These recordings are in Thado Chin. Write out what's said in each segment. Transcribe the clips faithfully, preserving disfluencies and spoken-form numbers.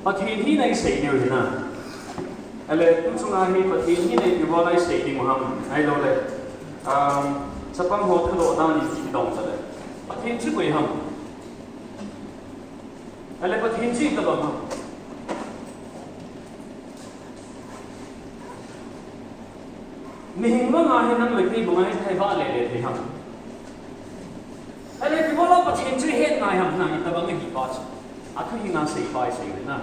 Pathen hina isei diu hi na. Ahile, tu chunga hi Pathen hina ipi bola isei diu ham. Ahilou le, um, chapang ho thudoh dan in kidong ta le. Pathen chu koi ham. Ahile, Pathen chu itobang ham. Mihem banga hi nang le kei banga hi thei ba le le thei ham. Ahile, ipi bola Pathen chu ihet ngai ham na, itobang ahi pa chu. Athu hi ngasei pa isei le na.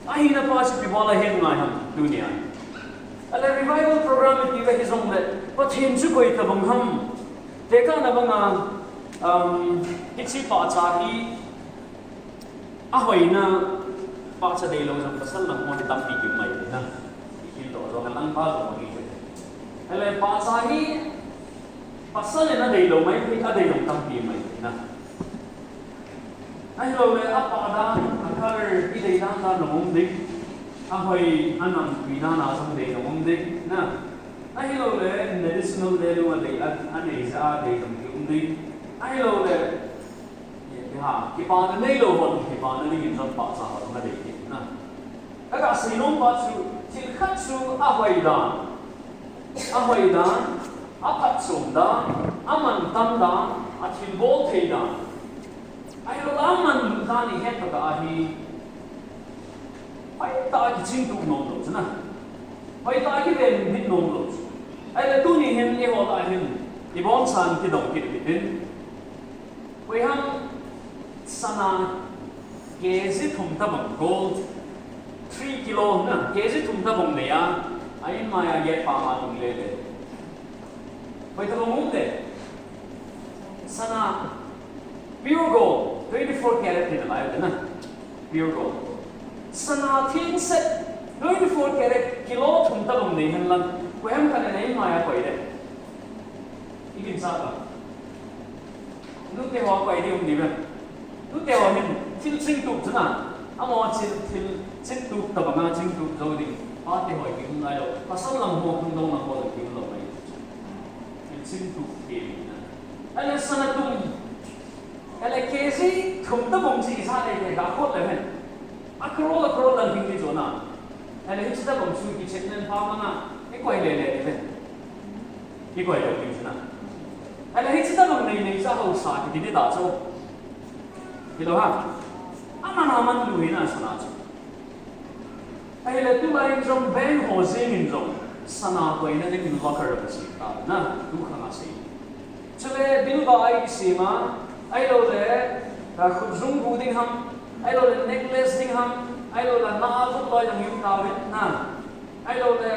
Ahina pa chu ipi bola ihet ngai ham, tunia. Ahile, revival program iti ve hijong le, Pathen chu koi tobang ham. Tekahna banga, um, hiche pahcha hi, ahoina pahcha deilou jong pasal lang hon tampi kium mai na. Ikidoh jong lang ba jong hi. Ahile pahcha hi pasal in adeilou mai, adeilou tampi mai na. Ahilou le apah dan, acolor, idei dan dan jong um ding. Ahoi, anam, tui dan a jong dei jong um ding na. Ahilou le medicinal value adei, a, anei jeh a dei jong um ding. Ahilou le Kipana neilou hon, kipana dingin jong pahcha hon nadei kit na. Kaga seinom pa chu, thil khat chu ahoi dan, ahoi dan, aphatchom dan, amantam dan, athilbol thei dan. Ahilou le aman dan ihet tah a hi, hoitah a kichingtup nom lou chu na. Hoitah a kivenbit nom lou chu. Ahile tuni hin eiho tah hin, iboncha'n kidong kit kit in. Koiham sana K G thum tobang gold, three kilo na, K G thum tobang nei a, a in mai a get pa ma tung le le. Koi tobang um te. Sana pure gold, twenty-four carat ni na lai na. Pure gold. Sana thingset, twenty-four carat kilo thum tobang nei hen lang. Koiham khat in a in mai a koi le. Ikin sa ta. Nute ho koi ding um ding ve. Nute ho hin thil chingtup chu na. Amaho thil, thil chingtup tobang a chingtup jou ding. Pate ho kium nailou. Pasal lam ho, khangdong lam ho la kium lou mai. Thil chingtup kei na. Ahile sana tum. Ahile K G thum tobang chu ijat le ga khot le hen. A crore, a crore lang hing ding chu na. Ahile hiche tobang chu kichep nen pha ma na. Ikoi le le ding ve. Ikoi lou ding chu na. Ahile hiche tobang nei nei chu haosa kiti ding ta chu. Hilou ham. Aman aman lou hi na sana chu. Ahile tulai in jong bank ho jeng in jong sana koina dingin locker kisem ta na, tu khang a sei. Chule bilbai kisem a, ahilou le, ah, khutjung bu ding ham, ahilou le necklace ding ham, ahilou le na a vut loi jong um tauvin na. Ahilou le,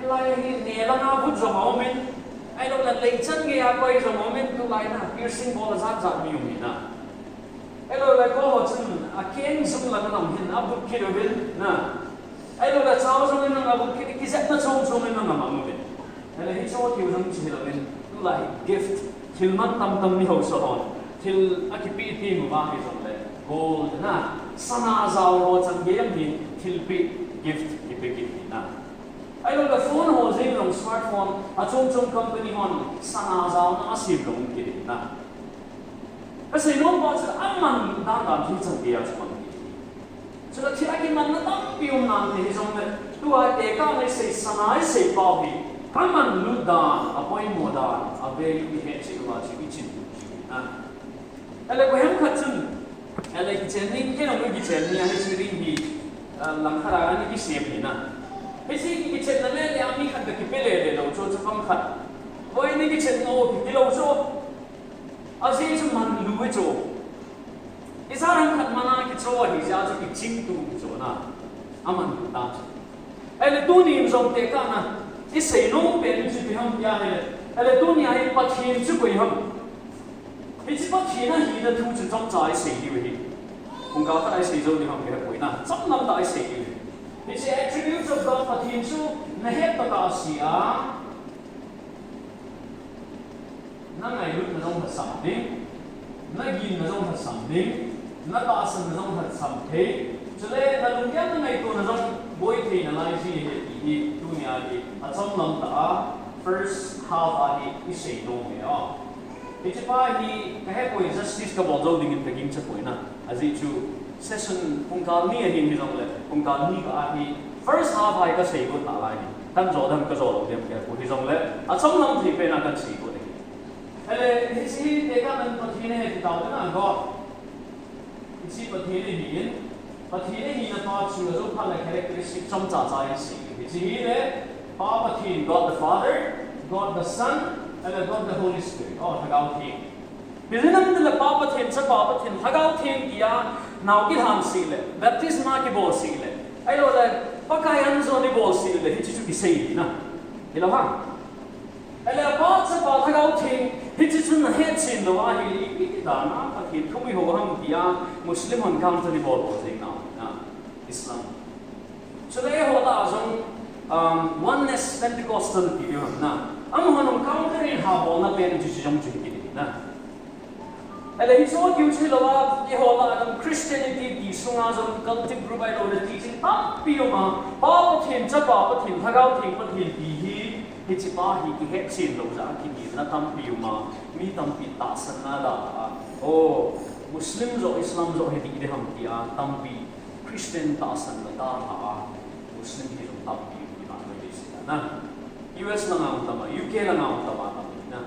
hilai hi ne lang a vut jong aum in, ahilou le leichan gei a koi jong aum in, tulai na piercing bol a jat jat mi um in na. Ahilou le koi ho chun akeng jung lang a um hin, avut kit uvin na. Ahilou le chao jong in lang avut kit, kijepna chom chom in lang amang uvin. Ahile hiche ho thil jong chu hilou in, tulai gift, thil man tam tam ni haosa hon, thil akipe ti mu ba hijong le, gold na, sana jao ho chan gei a hin, thilpeh, gift, kipe kit na. Ahilou le phone ho jeng jong smartphone, achom chom company hon, sana jaona asem jong um kit na. Kasei nom pa chu aman dan dan chu chan gei a chu mang kit. Chule thil akimanna tampi um nante hijong le, tua tekahna isei sana isei pau hi, aman lut dan, apoimo dan, a value ihet cheh uva chu ichin lut ji na. Ahile koiham khat chun, ahile kichen ning, kei jong kichen ning, ahile hiche ring hi, ah, langkhat a ana kisem hi na. Hiche kichenna le le a mi khat kakipe le le lou chu, chapang khat. Boi, nei kichenna o, kiti lou chu. Ajeh chu man lu chu. Ijat ham khat man a kicho ahi jeh a chu kichingtup chu na. Aman lu ta chu. Ahile tuni in jong tekahna, isei nom pen chu ipi ham tia ahile. Ahile tuni a hi Pathen chu koi ham. Hiche Pathen ahina thu chu chomcha isei diu ahi. Kong kal khat a isei jou diu ham kihepoi na. Chomlam tah a isei diu ahi. Hiche attributes of God, Pathen chu nahet tah tah a sei a. Nangailutna jong lhasam ding, naginna jong lhasam ding, natahsanna jong lhasam thei, chule nalunggel nangaitona jong boi thei nalai ji ahi ti hi tunia hi achomlam tah a first half a hi isei nom e o. Hiche pa hi kahepoi, justice kabol jou dingin kagingcha poi na, ajeh chu Session pungkal ni ahin hijongle, pungkal ni kah a hi first half a hi kasei got nalai hi. Kan jo dem kajo lou dem kei pu hijongle, achom lam thei pen a kan sei got ahi. Ahile, hiche hi tekah nan Pathen ahi ti tau na, God. Hiche Pathen ahin, Pathen ahina pa chu ajo phat le characteristic chomcha cha in sei. Hiche hi le, Pa Pathen, God the Father, God the Son, and God the Holy Spirit, or Lhagao Theng. Hiche nam tile Pa Pathen, Chapa Pathen, Lhagao Theng tia, nao kilhan seh le, baptisma kibol seh le, ahilouleh, Pakai anjon ibol seh le, hiche chu kisei na. Hilou ham? Ahile Pa, Chapa, Lhagao Theng, hiche chu nahet chen lou ahile, ipi ti dan a Pathen thu ihou ham tia, Muslim hon counter ibol bol jeng nau na, Islam. Chule eiho lah a jong, um, Oneness Pentecostal ti diu ham na. Amahon counter in ha bolna pen chu chu jong chu hi kiti na. Ahile hiche kiu chu hilou a, eiho lah a jong Christianity ti sunga jong cultic group ahilouleh teaching tampi um a, Pa Pathen, Chapa Pathen, Lhagao Theng Pathen ti hi, hiche pa hi kihet chen lou jeh a kinepna tampi um a, mi tampi tahsanna la a, oh, Muslim joh, Islam joh hi ti ding ham tia tampi Christian tahsanna dalha a, Muslim hi jong tampi um a, U S lang a um tam a, U K lang a um tam a, tam na.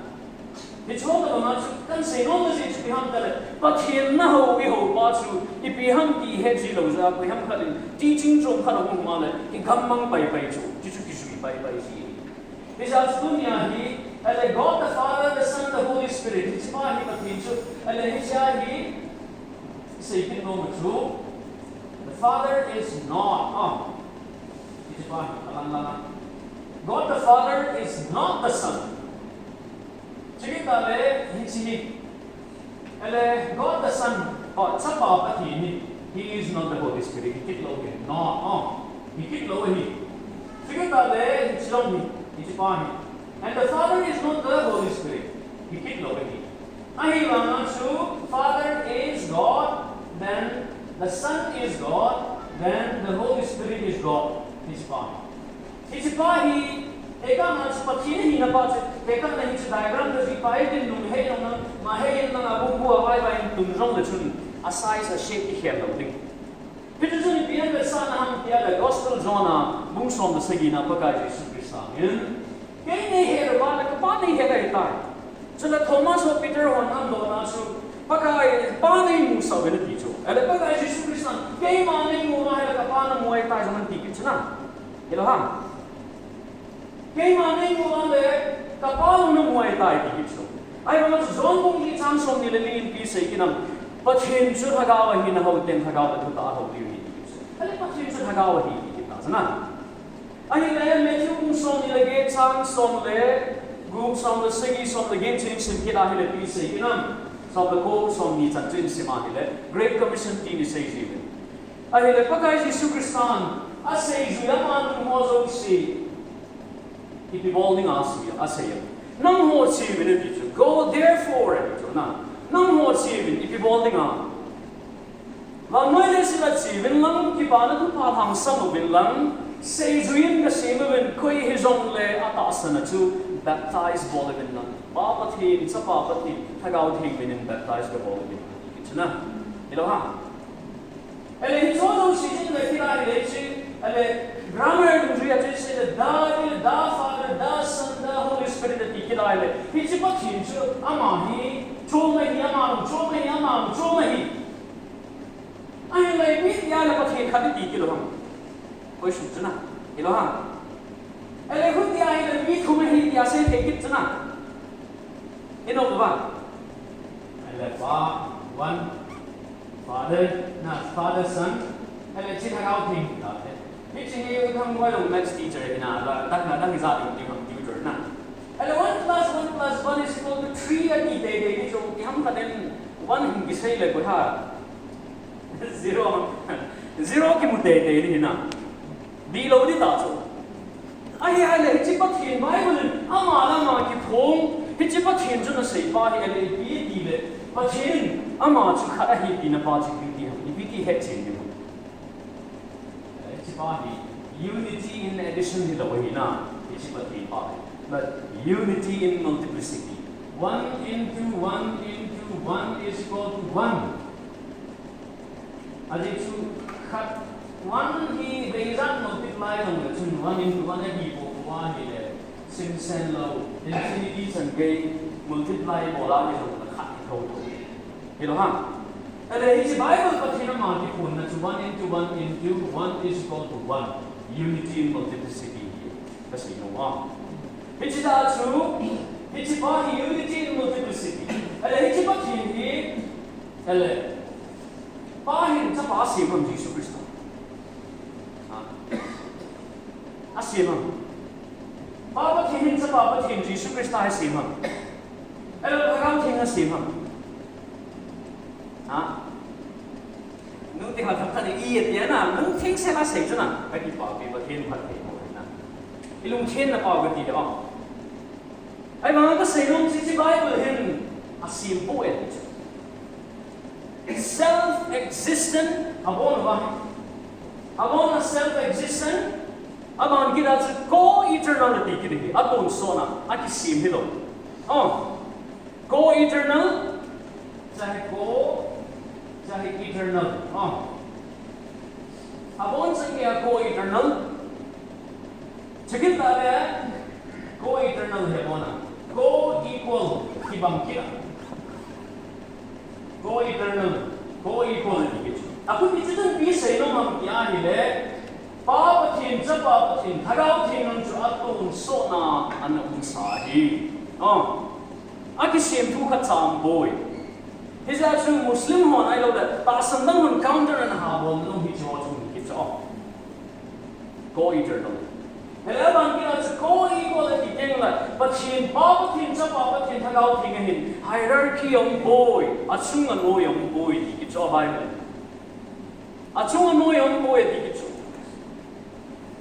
Hiche ho tobang a chu kan sei nom na jeh chu ipi ham tile, Pathen na hou, ihou pa chu ipi ham ti het ji lou jeh a, koiham khat in teaching chom khat ahung um a le, kigammang pai pai chu, chu chu kijui pai pai ji. Hijeh a chu tunia hi, ahile God the Father, the Son, the Holy Spirit, hiche pa hi Pathen chu, ahile hiche a hi, sei kit nom a chu, the Father is not, ah, hiche pa hi, alang lang a. God the Father is not the Son. Chukit tale, hiche hi, ahile, God the Son, oh, Chapa Pathen hi, he is not the Holy Spirit. Hi kit lou hi. No, oh, hi kit lou hi. Chukit tale, hiche jong hi, hiche pa hi. And the Father is not the Holy Spirit. Hi kit lou hi. Ahivang a chu, Father is God, then the Son is God, then the Holy Spirit is God. Hiche pa hi. Hiche pa hi, tekah na chu Pathen ahina pa chu, tekah na hiche diagram kajih pa hi tin nung hei jong na, ma hei in lang a bung bua vai vai in tung jong le chun, a size a shape ikhel lou ding. Hichu chun ipi avetsahna ham tia le Gospel John a bung som le sagi na Pakai Jesu Christa in, kei nei het uva le ka Pa nei het ahitai. Chule Thomas ho Peter hon adohna chu, Pakai, Pa nei musah uvin ati chu. Ahile Pakai Jesu Christa, keima nei mu uva ahile ka Pa namu ahitai jong ahin ti kit chu na. Hilou ham? Keima nei mu uva le, ka Pa jong namu ahitai ti kit chu. Ahivang chu John bung li chang somni le li in ipi sei kit ham. Pathen chu Lhagao ahi, na hou teng Lhagao le thutah a hou diu ahi ti kit chu. Ahile Pathen chu Lhagao ahi ti kit ta chu na. Ahile, Matthew bung somni le get chang som le gup, som le sagi, som le get chu in sim kit ahile ipi sei kit ham. Som le ko, somni chan chu in sim ahile, Great Commission ti in isei ji uve. Ahile, Pakai Jesu Christan aseijui ama nungho jouse ipi bol dinga asei, asei a. Nangho cheuvin ati chu, go therefore ati chu na. Nangho cheuvin ipi bol dinga. Vannoi leiset a cheuvin lang, kipana thupha lhangsam uvin lang, seijui in gasem uvin, koi hijongle atahsan a chu baptize bol uvin lang. Pa Pathen, Chapa Pathen, Lhagao Theng min in baptize gabol uvin. Kiti chu na. Hilou ham? Ahile hiche jouse chu le kila hile chu, ahile grammar dungjui a chu sei le da, ahile da Father, da Son, da Holy Spirit ati kila hile. Hiche Pathen chu ama hi, chom ahi, ama jong chom ahi, ama jong chom ahi. Ahile ipi tia le Pathen khat iti kit lou ham. Koi sum chu na. Hilou ham? Ahile hutia hile mi thum ahi tia sei thei kit chu na. Hinom uva. Ahile Pa, one, Father, na, Father, Son, ahile hiche Lhagao Theng ta te. Hiche hi U Thang Loi jong maths teacher ahina, la, tak na, tak ijat ding ti ham tutor na. Ahile one plus one plus one is equal to three ati teitei ni chu, iham khat in one hin kisei le koi ham. Zero. Zero kimu teitei ni na. Dihlou ding ta chu. Ahi, ahile, hiche Pathen Bible in ama le ama kiphong, hiche Pathen chu nasei pa hi ahile ipi ti le, Pathen in ama chu khat ahi tina pa chu ipi ti ham, ipi ti hetchen ding ham. Hiche pa hi unity in addition hilou ahi na, hiche Pathen pa hi. But unity in multiplicity. One into one into one is equal to one. Ajeh chu khat, one hi vei ijat multiply jongle chun one into one ahi bou bou ahile, simsen lou, infinity chan gei multiply bol ahi jongle khat hi thotho. Hilou ham? Ahile hiche Bible Pathen ama kiphonna chu one into one into one is equal to one. Unity in multiplicity hi kasei nom a. Hiche jeh a chu, hiche pa hi unity in multiplicity. Ahile hiche Pathen hi, ahile, Pa hin Chapa asem ham Jesu Christa? Ha? Asem ham? Pa Pathen hin Chapa Pathen Jesu Christa hi asem ham? Ahile Lhagao Theng asem ham? Ha? Nute khat khat in i et dia na, nung thengsel a sei chu na, kakipah pi Pathen phatthei bou na. I lungthim na pau kati le o. Ahivang kasei nom chu hiche Bible hin asem poi. Self-existent, abon uva. Abon a self-existent, aban kit a chu co-eternal ati kit ahi, atonsot na, akisem hilou. Oh. Co-eternal, chahe co, chahe eternal. Ah. Abon chan geiya co-eternal. Chukit tah le, co-eternal hi abon a. Co-equal, kibang kit a. Co-eternal, co-equal ati kit chu. Akhuti chu tun ipi sei nom ham ti ahile, Pa Pathen, Chapa Pathen, Lhagao Theng jong chu atonsot na ana umsa ahi. Ah. Akisemthu khatcha aumpoi. Hijeh a chu Muslim hon ahilou le, tahsan dang hon counter ana habol nom hiche ho chu hung kit chu. Co-eternal. Ahile aban kit a chu co-equal ati teng le, Pathen Pa, Pathen Chapa, Pathen Lhagao Theng ahin hierarchy aumpoi, achung anoi aumpoi ti kit chu Bible. Achung anoi aumpoi ati kit chu.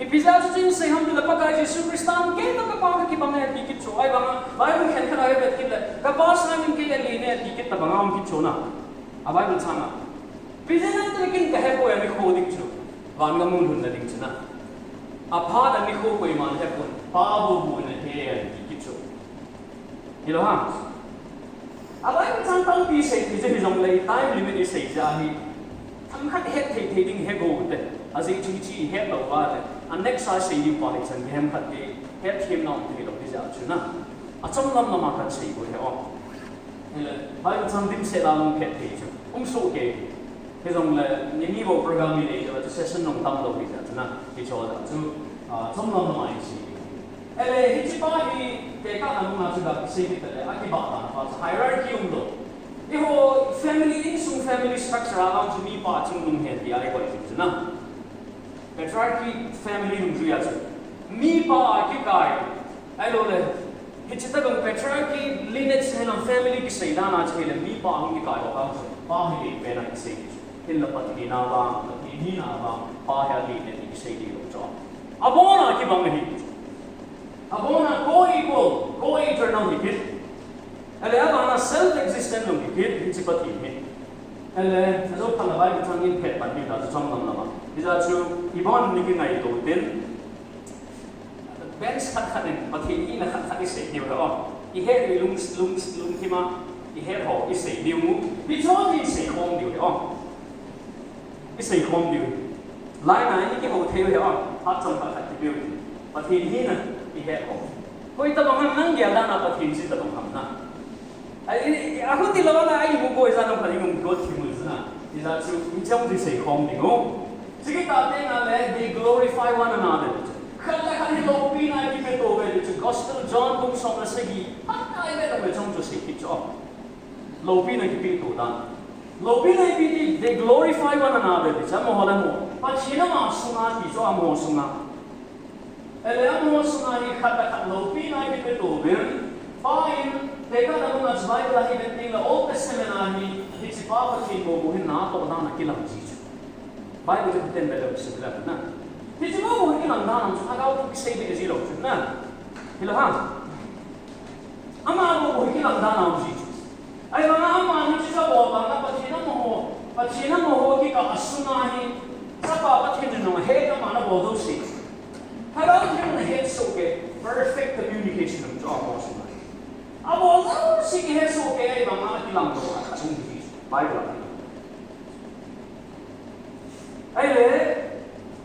Ipi jeh a chu chun sei ham tile Pakai Jesu Christa in kei toh ka Pa kakibang e ati kit chu. Ahivang a Bible khenkhat a ivet kit le, ka Pa sangin kei alen e ati kit tabang aum kit chu na. A Bible chang a. Ipi jeh a tile ken kahe poi anikho ding chu. Van gam mun lhunna ding chu na. Aphat anikho koiman hepon. Pa bou bou in ahe ati kit chu. Hilou ham? A Bible chang tampi sei thei jeh hijongle time limit isei jeh ahi. Themkhat het thei thei ding he go te. Ajeh chu hiche het lou uva le, a next a sei ding pa hi chan gei hem khat gei hetthem na um thei lou hijeh a chu na. Achom lam lam a khat sei go he o. Ahile Bible chang dimset a lung phet thei chu um soh kei. Hijongle ni ni bou program inei jeh a chu session jong tam lou hijeh a chu na. Hiche jeh a chu, ah, chom lam lam a isei. Ahile hiche pa hi tekahna nunga chu ga kisei kit tale, akibah dan pa chu hierarchy umlou. Eiho family, insung family structure a vang chu mipa chungnung ahi tia ikoi jing chu na. Patriarchy family dungjui a chu mipa akikai, ahilou le, hiche tobang patriarchy lineage hilam family kisei dan a chu hile mipa hung kikai ho vang chu pa hi len pen a kisei chu. Hinla Pathen a vang, Pathen hina a vang, pa hi alen e ti kisei ding lou chu. Abon a kibang ahi. Abon a co-equal, co-eternal hi kit. Ahile abana self-existent jong hi kit, hiche Pathen hi. Ahile, ajou phat a Bible chang in phet pan ding ta chu chom lam lam a. Hijeh a chu, ibon in kingaito u tin. Bench khat khat in, Pathen hina khat khat isei diu ahi o. Ihet u lung, lung, lungthim a, ihet ho isei diu. Hiche ho hi isei khom diu ahi o. Isei khom diu. Line a ikihou thei u ahi o. Phat chom khat khat kipe u. Pathen hina ihet ho. Koi tabang ham nang gel dan a Pathen chu tabang ham na. Ai, i, i, ahuti lou na, ai, mu koi jat nung phat in hung dot thim u chu na. Hijeh a chu, hiche ho chu isei khom diu. Chukit tah teng le, they glorify one another. Khat le khat hi loupina ikipe to uve ti chu Gospel John bung som le sagi. Phat a ivet le chang chu sei kit chu. Loupina kipe to dan. Loupina ipi ti, they glorify one another ti chu amaho le amaho. Pathen ama sunga ti chu amaho sunga. Ahile amaho sunga hi khat le khat loupina ikipe to uvin. Pa in, tekahna nunga chu Bible a hi vet teng le Old Testament a hi, hiche pa Pathen bou bou hi natoh dan a kilang ji chu. Bible chu ten bel um seh le na. Hiche bou bou hi kilang dan a chu lhagao thu kisei be ji lou chu na. Hilou ham? Ama bou bou hi kilang dan a um ji chu. Ahivang a ama ni chu abol vang a Pathen amaho, Pathen amaho kikah a sunga hi, Chapa Pathen in jong ahet, ama na bol jouse. Lhagao Theng in ahet soh kei, perfect communication um chu amaho sunga. Abol jouse kihet soh kei, ahivang a kilang lou a khat um ji chu. Bible a.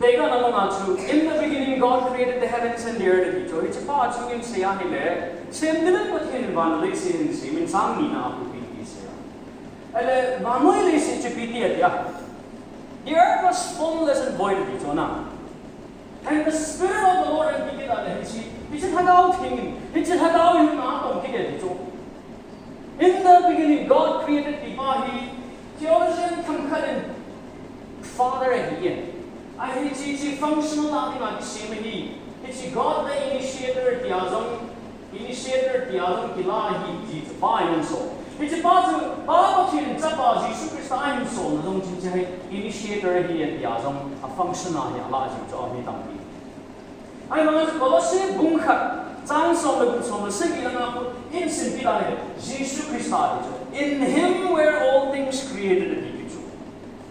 Tekahna lama chu, "In the beginning God created the heavens and the earth," ati chu. Hiche pa chungin seia ahile, semding le Pathen in van le leiset ahin sem in, chang nina a Pathen in seia. Ahile, vannoi leiset chu ipi ti atia. "The earth was formless and void," ati chu na. "And the Spirit of the Lord," ati kit a le, hiche, hiche Lhagao Theng, hiche Lhagao in na tong kit ati chu. "In the beginning God created," ti pa hi, theologian themkhat in Father ahi e. Ahi, hiche, hiche functional a dinga kisem ahi. Hiche God the initiator tia jong, initiator tia jong kila ahi, ti chu pa in so. Hiche pa chu, Pa Pathen Chapa Jesu Christa ahin so na jong chu hiche hi initiator ahi tia jong a function a hi ala ji chu ahi tampi. Ahivang chu Colossae bung khat, chang som le gup, som le sagi langa khu, in simpi la le, Jesu Christa ti chu. "In him were all things created," ati kit chu.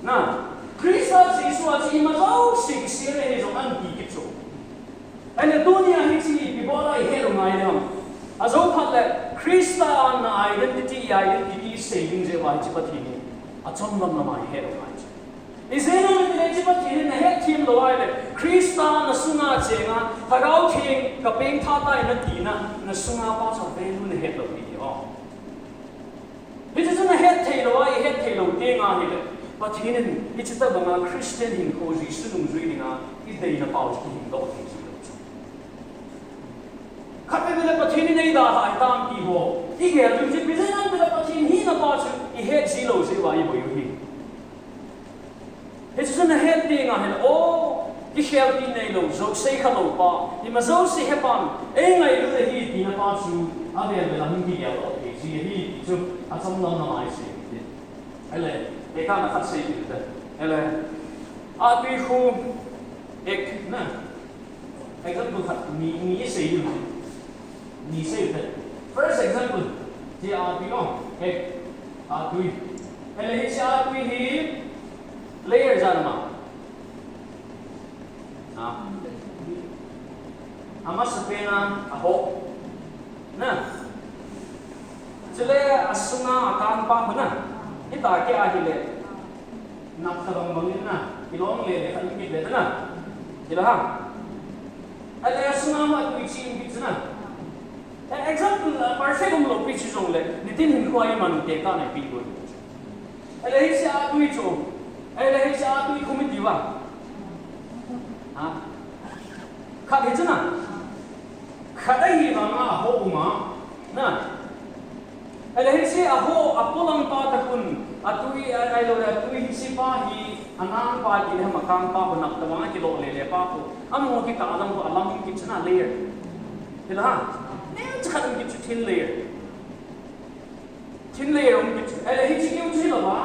Na, Christa Jesu a chu ima jouse kisem ahi jong an ti kit chu. Ahile tunia hiche hi ipi bol a ihet u ngai le ham. Ajo phat le Christa a na identity, identity sei ding jeh uva hiche Pathen hi achom lam lam a ihet u ngai chu. Ijeh inem itile hiche Pathen hi nahet them lou ahile, Christa na sunga cheng a, Lhagao Theng kapengtha tai nati na, na sunga pa chu value nahet lou ding ahi. Hiche chu nahet thei lou a, ihet thei lou teng ahile, Pathen in hiche tobanga Christian hinkho, Jesu nungjui dinga ideina pau chu kihin doh thei ji lou chu. Khatvei le Pathen in eidalhah hitam ti ho igel ding chu, ijeh inem itile Pathen hina pa chu ihet ji lou jeh uva iboi u ahi. Hiche chu nahet teng ahile, o, kikhelpi neilou, jouse khalou pa, ima jouse hepan, eingailut ahi tina pa chu avel vel a hung kigel doh thei ji ahi ti chu achom lam lam a isei u hite. Ahile, tekahna khat sei kit u hite. Ahile, atui khu, ek, na, example khat, ni, ni isei u hite. Ni sei u hite. First example, hiche atui, o, ek, atui. Ahile hiche atui hi layer ijat um a? A. Amasapen a, ahoh. Na. Chule asunga akangpa khu na. Hita kei ahile. Nap tabang bang in na. Kilong le le khat kit le ta na. Hilou ham. Ahile asunga ma tui chim kit chu na. Eh, example, ah, perfect umlou pi chu jongle, nitin hinkho a iman u tekahna ipi bol. Ahile hiche atui chu, ahile hiche atui khu mi tiu va. Ha? Khat hi chu na. Khat ahivanga ahoh um a. Na. Ahile hiche ahoh, apolang pa tah khun, atui, a, ahilou le, atui hiche pa hi, anang pa ti le ham akang pa khu nap tabanga kilou le le pa khu. Amaho kikah a lang khu alam um kit chu na layer. Hilou ham. Neocha khat um kit chu thin layer. Thin layer um kit chu. Ahile hiche keu chu hilou va.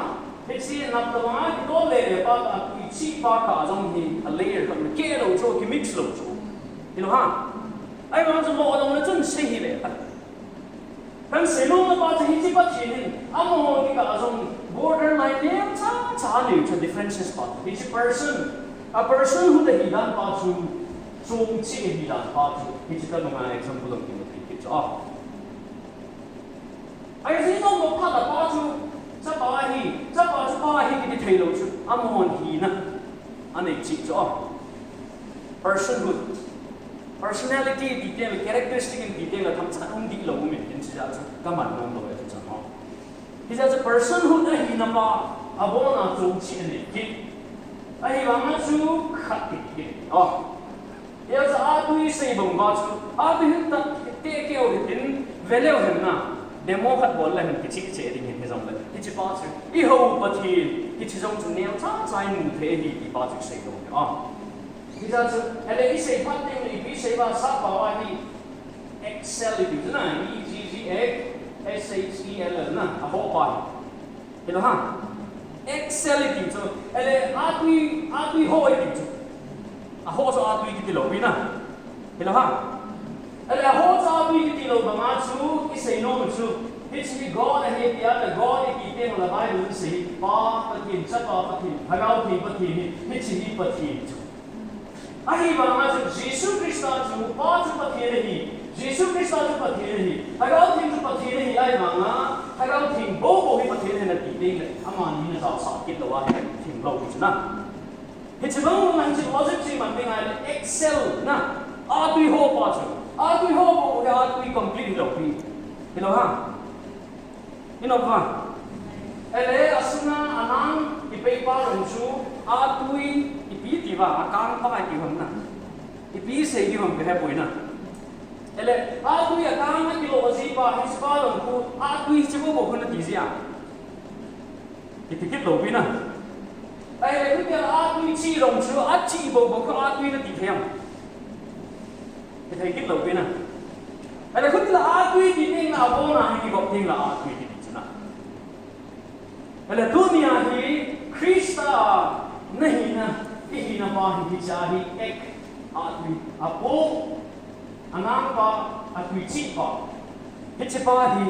Hiche nap tabanga kilou le le pa tah atui chih pa kah a jong hi a layer khat um kit lou chu, kimix lou chu. Hilou ham. Ahivang chu lou lou le chun sei hile. Kan seinom na pa chu hiche Pathen in, amaho kikah a jong borderline neocha cha, neocha differences pa. Hiche person, a personhood ahi dan pa chu, chongcheh ahi dan pa chu, hiche tobanga example hung kimu thei kit chu. A. Ahi jeh in nom lou phat a pa chu, chapa ahi, chapa chu pa ahi kiti thei lou chu, amahon hina anei cheh chu. Personhood. Personality ti teng le, characteristic in ti teng le, themcha um dih lou um in, hiche jeh chu ka man nom lou e chu chan ho. Hijeh chu personhood ahina pa, abona chongcheh anei kit. Ahivanga chu khat kit kit. O. Hijeh chu atui sei bang uva chu, atui hin tat teh keu hitin, ve leu hen na. Demo khat bol le hin kicheh cheh ding hin hijongle. Hiche pa chu, ihou Pathen, hiche jong chu neocha cha imu thei ahi ti pa chu sei lou. A. Hijeh chun, ahile isei phat teng le ipi sei uva sap pao ahi, excel iti chu na, E G G X S H E L L na, ahoh pa hi. Hilou ham. Excel iti chu, ahile atui, atui hoh iti chu. Ahoh chu atui kiti lou pi na. Hilou ham. Ahile ahoh chu atui kiti lou banga chu, isei nom u chu. Hiche hi God ahi tia, le God iti teng le Bible in sei hi, Pa Pathen, Chapa Pathen, Lhagao Theng Pathen hi, hiche hi Pathen chu. Ahivanga chu Jesu Christa chu Pa chu Pathen ahi, Jesu Christa chu Pathen ahi, Lhagao Theng chu Pathen ahi, ahivanga Lhagao Theng bou bou hi Pathen ahi nati teng le, amani na jaosah kit lou ahi, theng lou chu na. Hiche bang bang hiche logic chu Ding ahile excel na. Atui ho pa chu. Atui ho bou hi atui complete hilou pi. Hilou ham? Hilou ham? Ele asunga anang ipi pa jong chu atui ipi ti uva akang pa ipi ham na. Ipi sei di ham kahe poi na. Ele atui akang akilo ji pa hiche pa jong chu atui hiche bou bou khu nati ji a. Kiti kit lou pi na. Ahile, hitia atui chi jong chu, achi bou bou khu atui nati thei ham? Kithei kit lou pi na. Ahile, hitia atui ti teng le, abona hi kibol teng le, atui ti ti chu na. Ahile, tunia hi Christa nahina, ihina pa hi, hiche hi ek atui, apo, anang pa, atui chi pa. Hiche pa hi,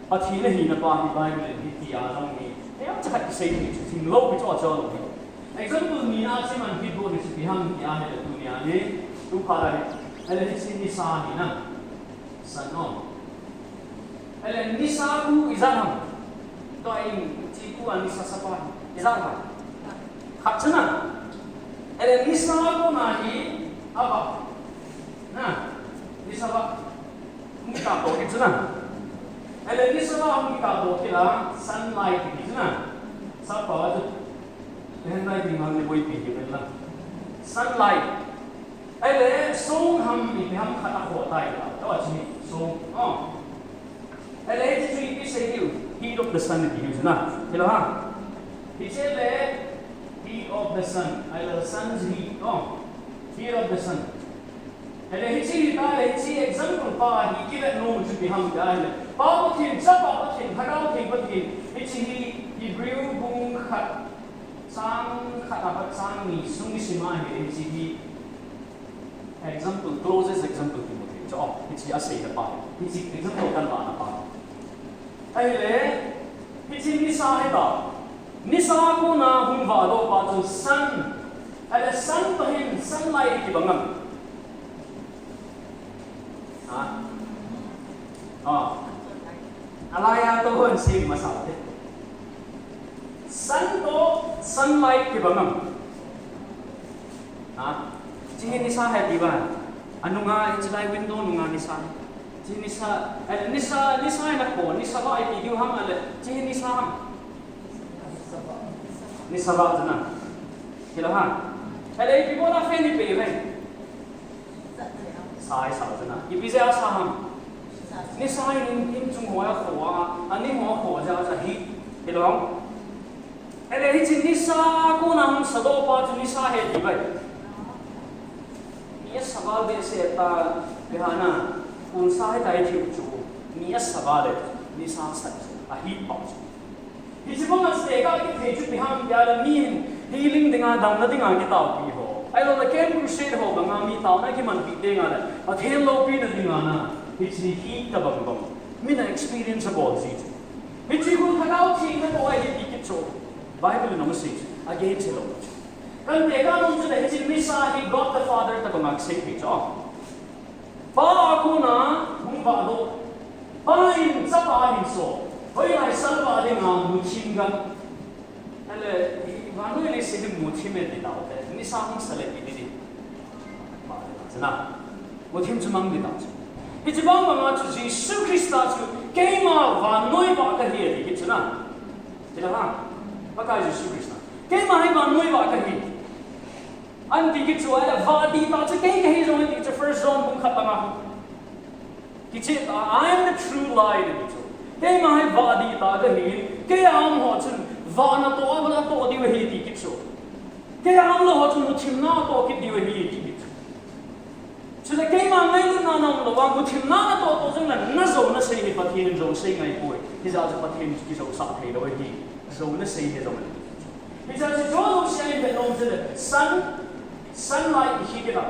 Pathen ahina pa hi Bible in hitia jong hi. Hiche khat kisei ni chu thim lou pi chu acha lou hi. Example ni na chi man hi do ni chu ipi ham tia hi le tunia hi. Tu pha la hi. Ahile hiche nisa hi na. San no. Ahile nisa khu ijat ham? Tua in chi khu a nisa sa pa hi. Ijat ham? Khat chu na. Ahile nisa khu na hi ava. Na. Nisa va. Hung kikah to kit chu na. Ahile nisa va hung kikah to kit la, sunlight kiti chu na. Sa pa chu. Hen lai ding hang ni boi pi hi ven la. Sunlight. Ahile song ham ipi ham khat akhoh tai la. Tawa chu ni song. Oh. Ahile hiche chu ipi sei diu. Heat of the sun ipi diu chu na. Hilou ham? Hiche le heat of the sun. Ahile sun's heat. Oh. Heat of the sun. Ahile hiche hi ta le hiche example pa hi kivet nom chu ipi ham tia ahile. Pa Pathen, Chapa Pathen, Lhagao Theng Pathen, hiche hi Hebrew bung khat, chang khat apat chang ni sung isim a ahile hiche hi example, closest example kimu thei chu, oh, hiche aseina pa, hiche example kan vahna pa. Ahile, hiche nisa hi ta. Nisa kona hung vahdoh pa chu sun. Ahile sun toh hin sunlight kibang am? Ha? Ah. Alai a toh hon sei masa te. Sun toh sunlight kibang am? Ha? Hiche hi nisa ahi tiva. Anunga, hiche lai window nunga nisa. Hiche nisa, eh, nisa, nisa hi na ko, nisa va ipi diu ham ahile. Hiche hi nisa ham? Nisa va chu na. Hilou ham? Ahile ipi bol a fan ipe ve? Sa hi sa chu na. Ipi jeh a sa ham? Nisa hi in, in chung ho a kho a, ani ho a kho jeh a sa hi. Hilou ham? Ahile hiche nisa kona hung sadoh pa chu nisa ahi tive. Mi asa val behseh ta, ipi ham na, kon sa ahi tai thil chu, mi asa val le, nisa sa, ahi pa chu. Hiche banga chu tekah kithei chu ipi ham tia le mi hin healing dinga, damna dinga kitaopi ho. Ahilou le camp crusade ho banga mi taona kimanpi tengle, Pathen loupina dinga na, hiche hi tobang bang. Min a experience abol ji chu. Hiche khu Lhagao Theng natoh ahi ti kit chu. Bible in amasei chu. Against hilou chu. Kan tekah nom chu le hiche nisa hi God the Father tobanga kisei thei chu. Pa a kona hung vahdoh. Pa in Chapa ahin so. Hoilai salvah dinga muthim gam. Ahile, hi vannoi leiset hi muthim e ti taute. Nisa hung sa le ipi ti di. Chuna. Muthim chu mang ti tau chu. Hiche bang banga chu Jesu Christa chu keima vannoi vah kahi ati kit chu na. Hilou ham? Pakai Jesu Christa. Keima hi vannoi vah kahi. Ati kit chu ahile vah dihtah chu kei kahi jong ati chu First John bung khat banga. Kicheh tah, I am the true light ati chu. Keima hi vah dihtah kahi, kei a um ho chun vah natoh a, natoh diu ahi ti kit chu. Kei a umlou ho chun muthimna atoh kit diu ahi ti kit chu. Chule keima ngailutna na umlouva, muthimna natoh toh jongle, najou nasei hi Pathen in jou sei ngai poi. Hijeh chun Pathen kijousah theilou ahi. Jou nasei hi jong ahi. Hijeh chun jouse a ivet nom chule, sun, sunlight ihi kit a.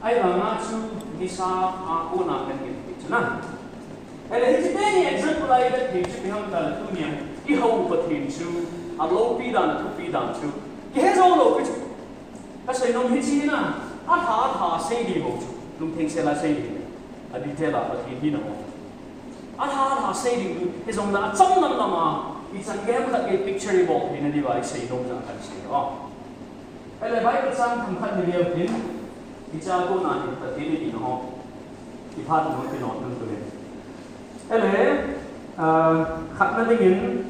Ahivanga chu nisa a kona kan ngen thei chu na. Ahile hiche teni example a ivet thei chu ipi ham tile tunia ihou Pathen chu, aloupi dan, athupi dan chu. Kihe jou lou pi chu. Kasei nom hiche hi na, atha, atha sei ding bou chu. Lungtheng sel a sei ding. A detail a Pathen hina bou. Atha, atha sei ding chu. Hijongle achang lam lam a, ichan gei khat gei picture ibol theina diuva isei nom jeh a kasei nom. Ele Bible chang themkhat ni leu tin, hiche a kona hin Pathen in eina ho, iphat nung kinot nung tuhin. Ele, ah, khatna dingin,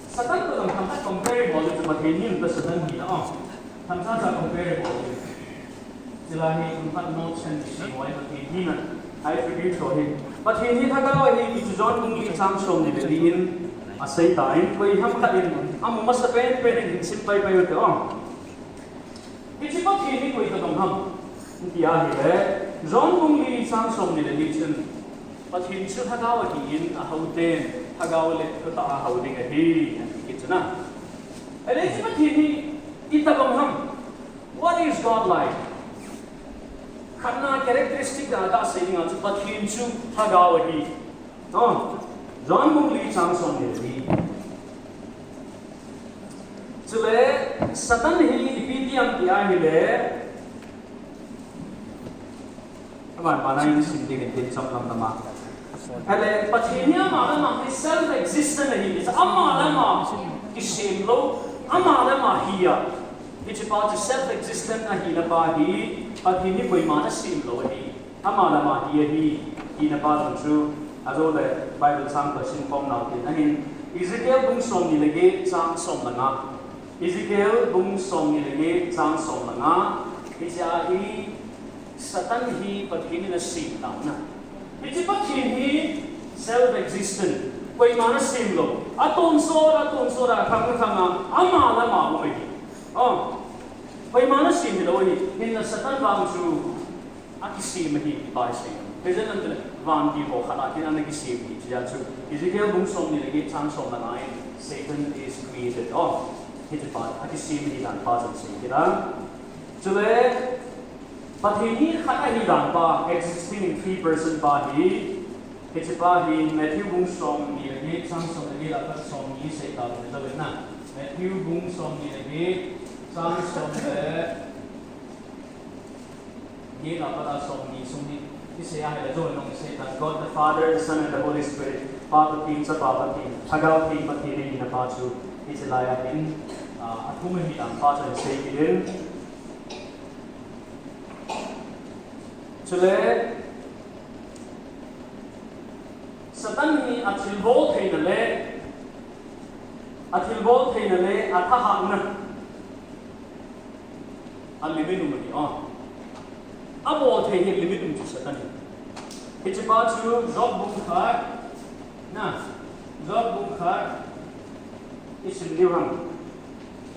Satan toh jong themkhat compare bol ding chu Pathen hi toh Satan hi na, oh. Themcha cha compare bol ding. Chule hi themkhat note chen isi hoi Pathen hi na, I attribute to him. Pathen hi lhagao ahi ti chu John bung li chang somni le li in asei tan, koi ham khat in amu masa pen pen in sim pai pai u te, oh. Hiche Pathen hi koi tobang ham ti ahile, John bung li chang somni le li chun, Pathen chu lhagao ahin, ahouten lhagao le thutah a hou ding ahi, ati kit chu na. Ele hiche Pathen hi itobang ham? What is God like? Khatna characteristic a kasei dinga chu Pathen chu lhagao ahi. Oh, John bung li chang somni le li. Chule Satan hi ipi ti ham ti ahile, aban bana in sim ding in tin chom lam lama. Ele Pathen hi ama le ama hi self existent ahi, ama le ama kisem lou, ama le ama hi a. Hiche pa chu self existent ahina pa hi, Pathen hi koiman asem lou ahi. Ama le ama hi ahi, hina pa jong chu, ajou le Bible chang pa sim khom nau tin ahin, Ezekiel bung somni le get chang som le nga. Ezekiel bung somni le get chang som le nga. Hiche a hi Satan hi Pathen in asem taona. Hiche Pathen hi self existent. Koiman asem lou. Atonsot, atonsot a, khang khang a, ama le ama um ahi. Oh. Koiman asem hilou ahi. Hinla Satan vang chu akisem ahi, ti pa hi sei. Hiche lam tile, vantil ho khat a hin ana kisem ahi, hiche a chu. Ezekiel bung somni le get chang som le nga in, Satan is created. Oh, hiche pa, akisem ahi dan pa chu sei kit a. Chule, Pathen hi khat ahi dan pa, existing in three person pa hi, hiche pa hi, Matthew bung somni le get chang som le get a pat somni sei ta le, le na. Matthew bung somni le get chang som le get a pat a somni sung hi, isei a hile jou nung isei tan, God the Father, the Son and the Holy Spirit, Pa Pathen, Chapa Pathen, Lhagao Theng Pathen ahina pa chu, hiche lai a hin, ah, athum ahi dan pa chu isei kit in. Chule, Satan hi athilbol theina le, athilbol theina le, athahatna a limit um ahi, oh. Abol thei hi limit um chu Satan hi. Hiche pa chu Job bung khat, na, Job bung khat, isim diu ham.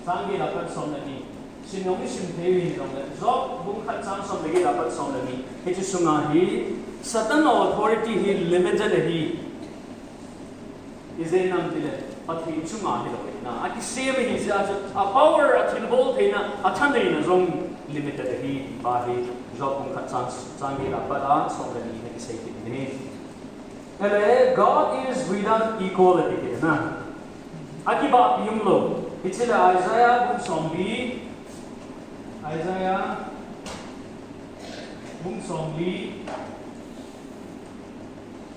Chang get a pat som le ni. Sim jong isim thei u hijongle, Job bung khat chang som le get a pat som le ni. Hiche sunga hi, Satan authority hi limited ahi. Ijeh inem itile, Pathen chunga hilou ahi na. Akisem ahi jeh a chu, a power, athilbol theina, athaneina jong limited ahi, ti pa hi, Job bung khat chang, chang get a pat a, som le ni na kisei kit in ahi. Ele, God is without equal, ati kit na. Akibahpi umlou. Hiche le Isaiah bung somli, Isaiah bung somli,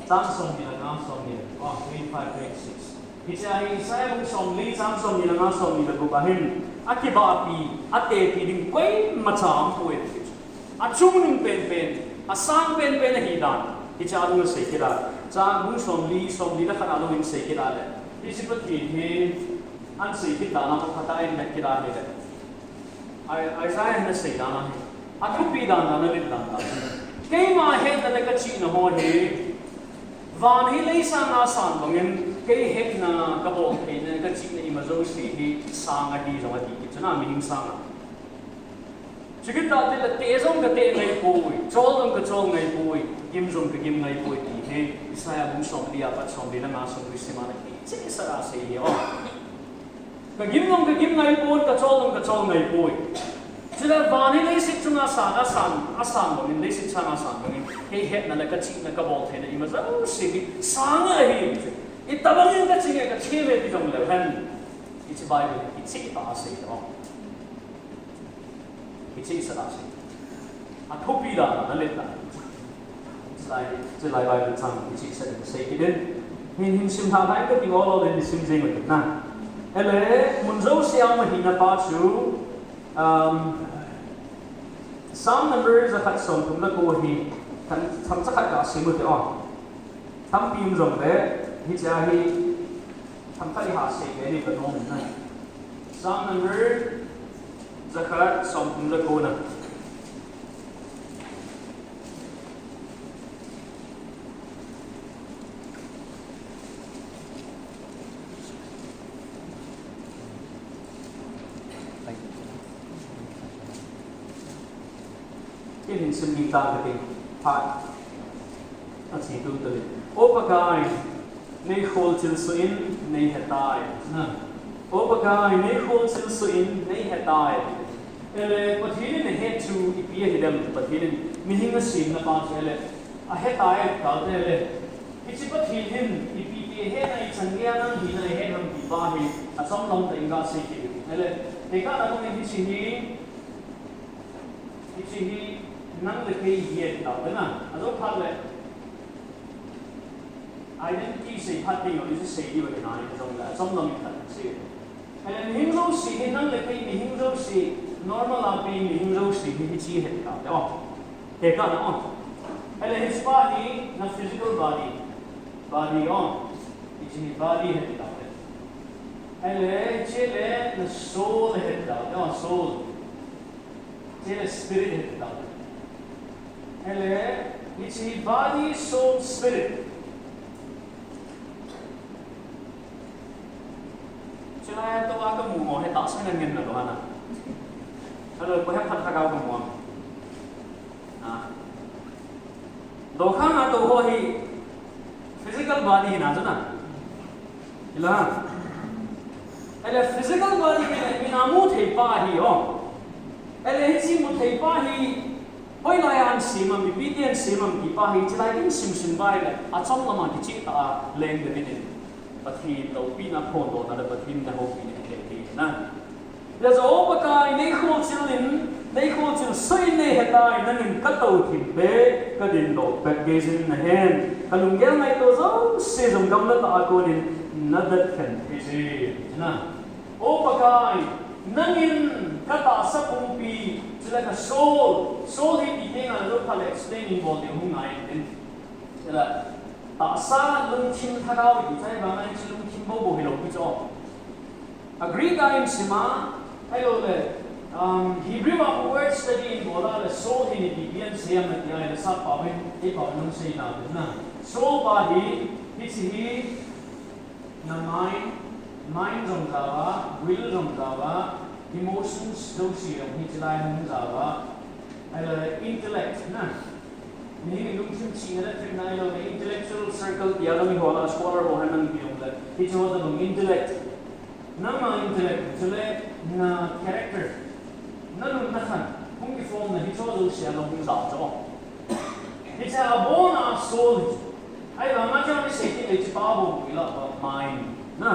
chang somni le nga, somni le, oh, twenty-five, twenty-six. Hiche a hi Isaiah bung somli, chang somni le nga, somni le gup a hin, akibahpi, atepi ding koimacha aumpoi. Achungnung penpen, asang penpen ahi dan, hiche a lung asei kit a. Chang bung somli, somli le khat a lung in sei kit a le, hiche Pathen hi, ahin sei kit dan a, phatah a ivet kit a hile. Ai, Isaiah in asei dan ahi. Athupi dan dan, alet dan dan. Keima hetna le kachihna ho hi, van hi lei sanga sang bangin, kei hetna, kabol theina, kachihna ima jouse hi sang ahi jong ati kit chu na, mihem sanga. Chukit tah tile teh jong kateh ngai poi, chol jong kachol ngai poi, gim jong kagim ngai poi ti hi, Isaiah bung somli a pat somli le nga sung hi sim a le kichehsah a asei hi, oh. Kagim jong kagim ngai pon, kachol jong kachol ngai poi. Chule van hi leiset chunga sang, asang, asang bangin, leiset chunga sang bangin, kei hetna le kachihna kabol theina ima jouse hi sang ahi. Itobang in kaching e, kachem e ti jong leu hen. Hiche Bible hi kicheh tah a asei, oh. Kichehsah a asei. Athupi dan, alet dan. Chulai, chulai Bible chang kichehsah in sei kit in. Hin, hin sim lhah lhah in kati lou lou le, hin sim jeng u hite na. Ele, mun jousea um ahina pa chu, um, Psalm number jakhat somthum le ko hi, themcha khat kasim u te o. Tampi um jongle, hichea hi, themcha khat iha sei le ni kanom na. Psalm number jakhat somthum le ko na. Ken hin sim ding tang kate. Phat. Achi tum tale. O Pakai, nei kholchil soh in nei hetai. Na. O Pakai, nei kholchil soh in nei hetai. Ele, Pathen in ahet chu ipi ahidem, Pathen in mihing asemna pa chu ele. Ahetai, kalte ele. Hiche Pathen hin ipi ti ahet a, ichan geiya nang hina ahet ham ti pa hi, achomlam tah in gasei kit u. Ele, tekahna bangin hiche hi, hiche hi nang le kei hi ahi tau te na. Ajou phat le identity sei phat ding lou, hiche sei diu ahi nai, jongle achomlam in khat sei. Ele, mihing jouse hi, nang le kei mihing jouse, normal a pen mihing jouse hi, hiche hi ahi tau te o. Tekahna o. Ele, hiche pa hi na physical body. Body o. Hiche hi body ahi tau te. Ele, hiche le na soul ahi tau te o, soul. Hiche le spirit ahi tau te. Ele, hiche hi body, soul, spirit. Chulai a tou a kamu mo, he tahsa ngen ngen na lou hana. Hello, ko he phat thakao kamu am. Ah. Dokhang a tou ho hi physical body hina chu na. Ila. Ele physical body hi le, mina mu thei pa hi o. Ele hiche mu thei pa hi, hoilai a asem am, ipi ti asem am ti pa hi, chulai ding sim sim bai le, achomlam a kicheh tah a leng ding in. Pathen loupina, phondohna le Pathen in ahoupina ahi na. Hijeh a chu, O Pakai, nei kholchil in, nei kholchil soh in nei hetai, nangin katou thim pet, kadindoh pet, geijin nahen, kalunggel ngaito jouse jong gamla tah a konin nadetkhen thei jin. O Pakai, nangin katahsa pumpi, chule ka soul, soul hi ti teng a najo phat le explain in bol ding hung ngai in tin. Chule, tahsa lungthim lhagao ti chu ahivanga hiche lungthim bou bou hilou pi chu. A Greek a isim a, ahilou le, um, Hebrew a word study in bol a le soul hi ipi ti asei am nati a le sap pau hin, eipau in hung sei nau tin na. Soul pa hi, hiche hi, na mind, mind jong jao a, will jong jao a, emotions jouse jong hiche lai hung jao a, ahilou le intellect na. Mihing in lungthim chihna le themna ahilou le intellectual circle ti a jong iho la scholar ho hen nang ti jong le. Hiche ho jong intellect. Nangma intellect, chule na character, na lung na khan, hung kiform na hiche ho jouse a hung jao chu. Hiche abon a soul hi chu. Ahivanga chu isei kit le hiche pa bou hi la pa mind. Na.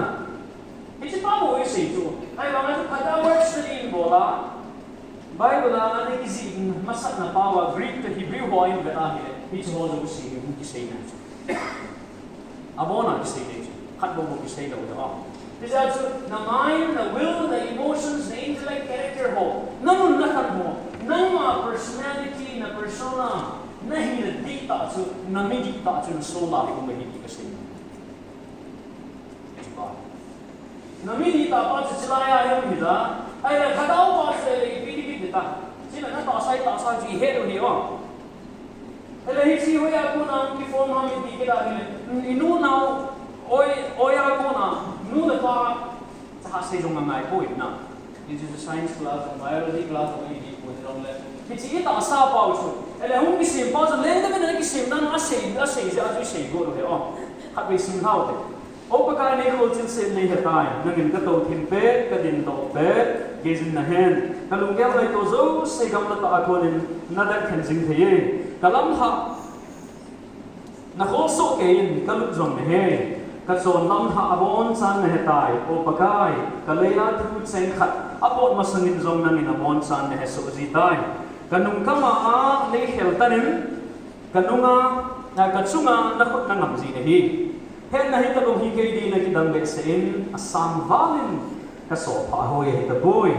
Hiche pa bou isei chu. Ahivanga chu phat a word study in bol a. Bible a ana kijih masatna pau a Greek to Hebrew ho in vet a hile, hiche ho jouse hi hung kisei nai chu. Abon a kisei nai chu. Khat bou bou kisei lou chu. Hijeh a chu, na mind, na will, na emotions, na intellect, character ho, na lung na khan ho, nangma personality, na persona, na hina dihtah chu, na mi dihtah chu, na soul a hi um ahi ti kasei. Na mi dihtah pa chu chulai a hi um hita. Ahile lhagao pa chu le ipi ti kiti ta. Chule na tahsa, tahsa chu ihet u hi o. Ahile hiche hoiya kona hung kiform ham iti kit a hile. Inu nao, oi, oiya kona, nu le pa, cha sei jong angai poi na. Hiche chu science class, biology class, iti poi jongle. Hiche itahsa pau chu. Ahile hung kisem pa chu lengdam in ana kisem dan a sei, asei jeh a chu sei go lo he o. Khatvei sim lhau te. O Pakai, nei kholchil soh in nei hetai, nangin katou thim pet, kadindoh pet, geijin nahen, kalunggel ngaito jouse gamla tah a konin nadetkhen jing thei e. Kalamlhah, nakholsoh kei in kalut jong nahe, kachon lamlhah abonchan nahetai, O Pakai, kalei a thu cheng khat apot masangin jong nangin abonchan nahesoh jitai. Kanung kama a neikhel tan in, Kanunga, na, kachunga nakhut nangam ji nahi. Hetna hi kalung hi kei ding nakidang behseh in, asang val in Ka sopha hoi ahi tapoi.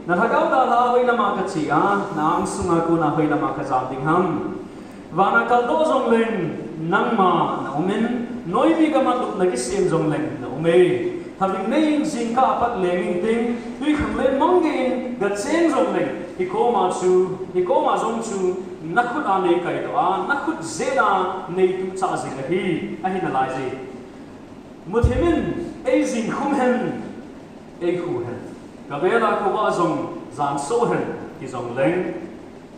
Na lhagao dalha hoi lama ka che a, na angsunga kona hoi lama ka jam ding ham. Vana kaldoh jongleng, nangma na um in, noimi gam a lupna kisem jongleng na um e. Thaving nei in jingkah a pat leng inting, twikhanglen mang gei in ga cheng jongleng, hikoma chu, hikoma jong chu, na khut a nei kaidoh a, na khut jeh a nei tuchah jing ahi, ahi nalai je. Muthim in ei jingkhum hen, ei khu hen, ka vel a khovah jong jansoh hen, ti jongleng,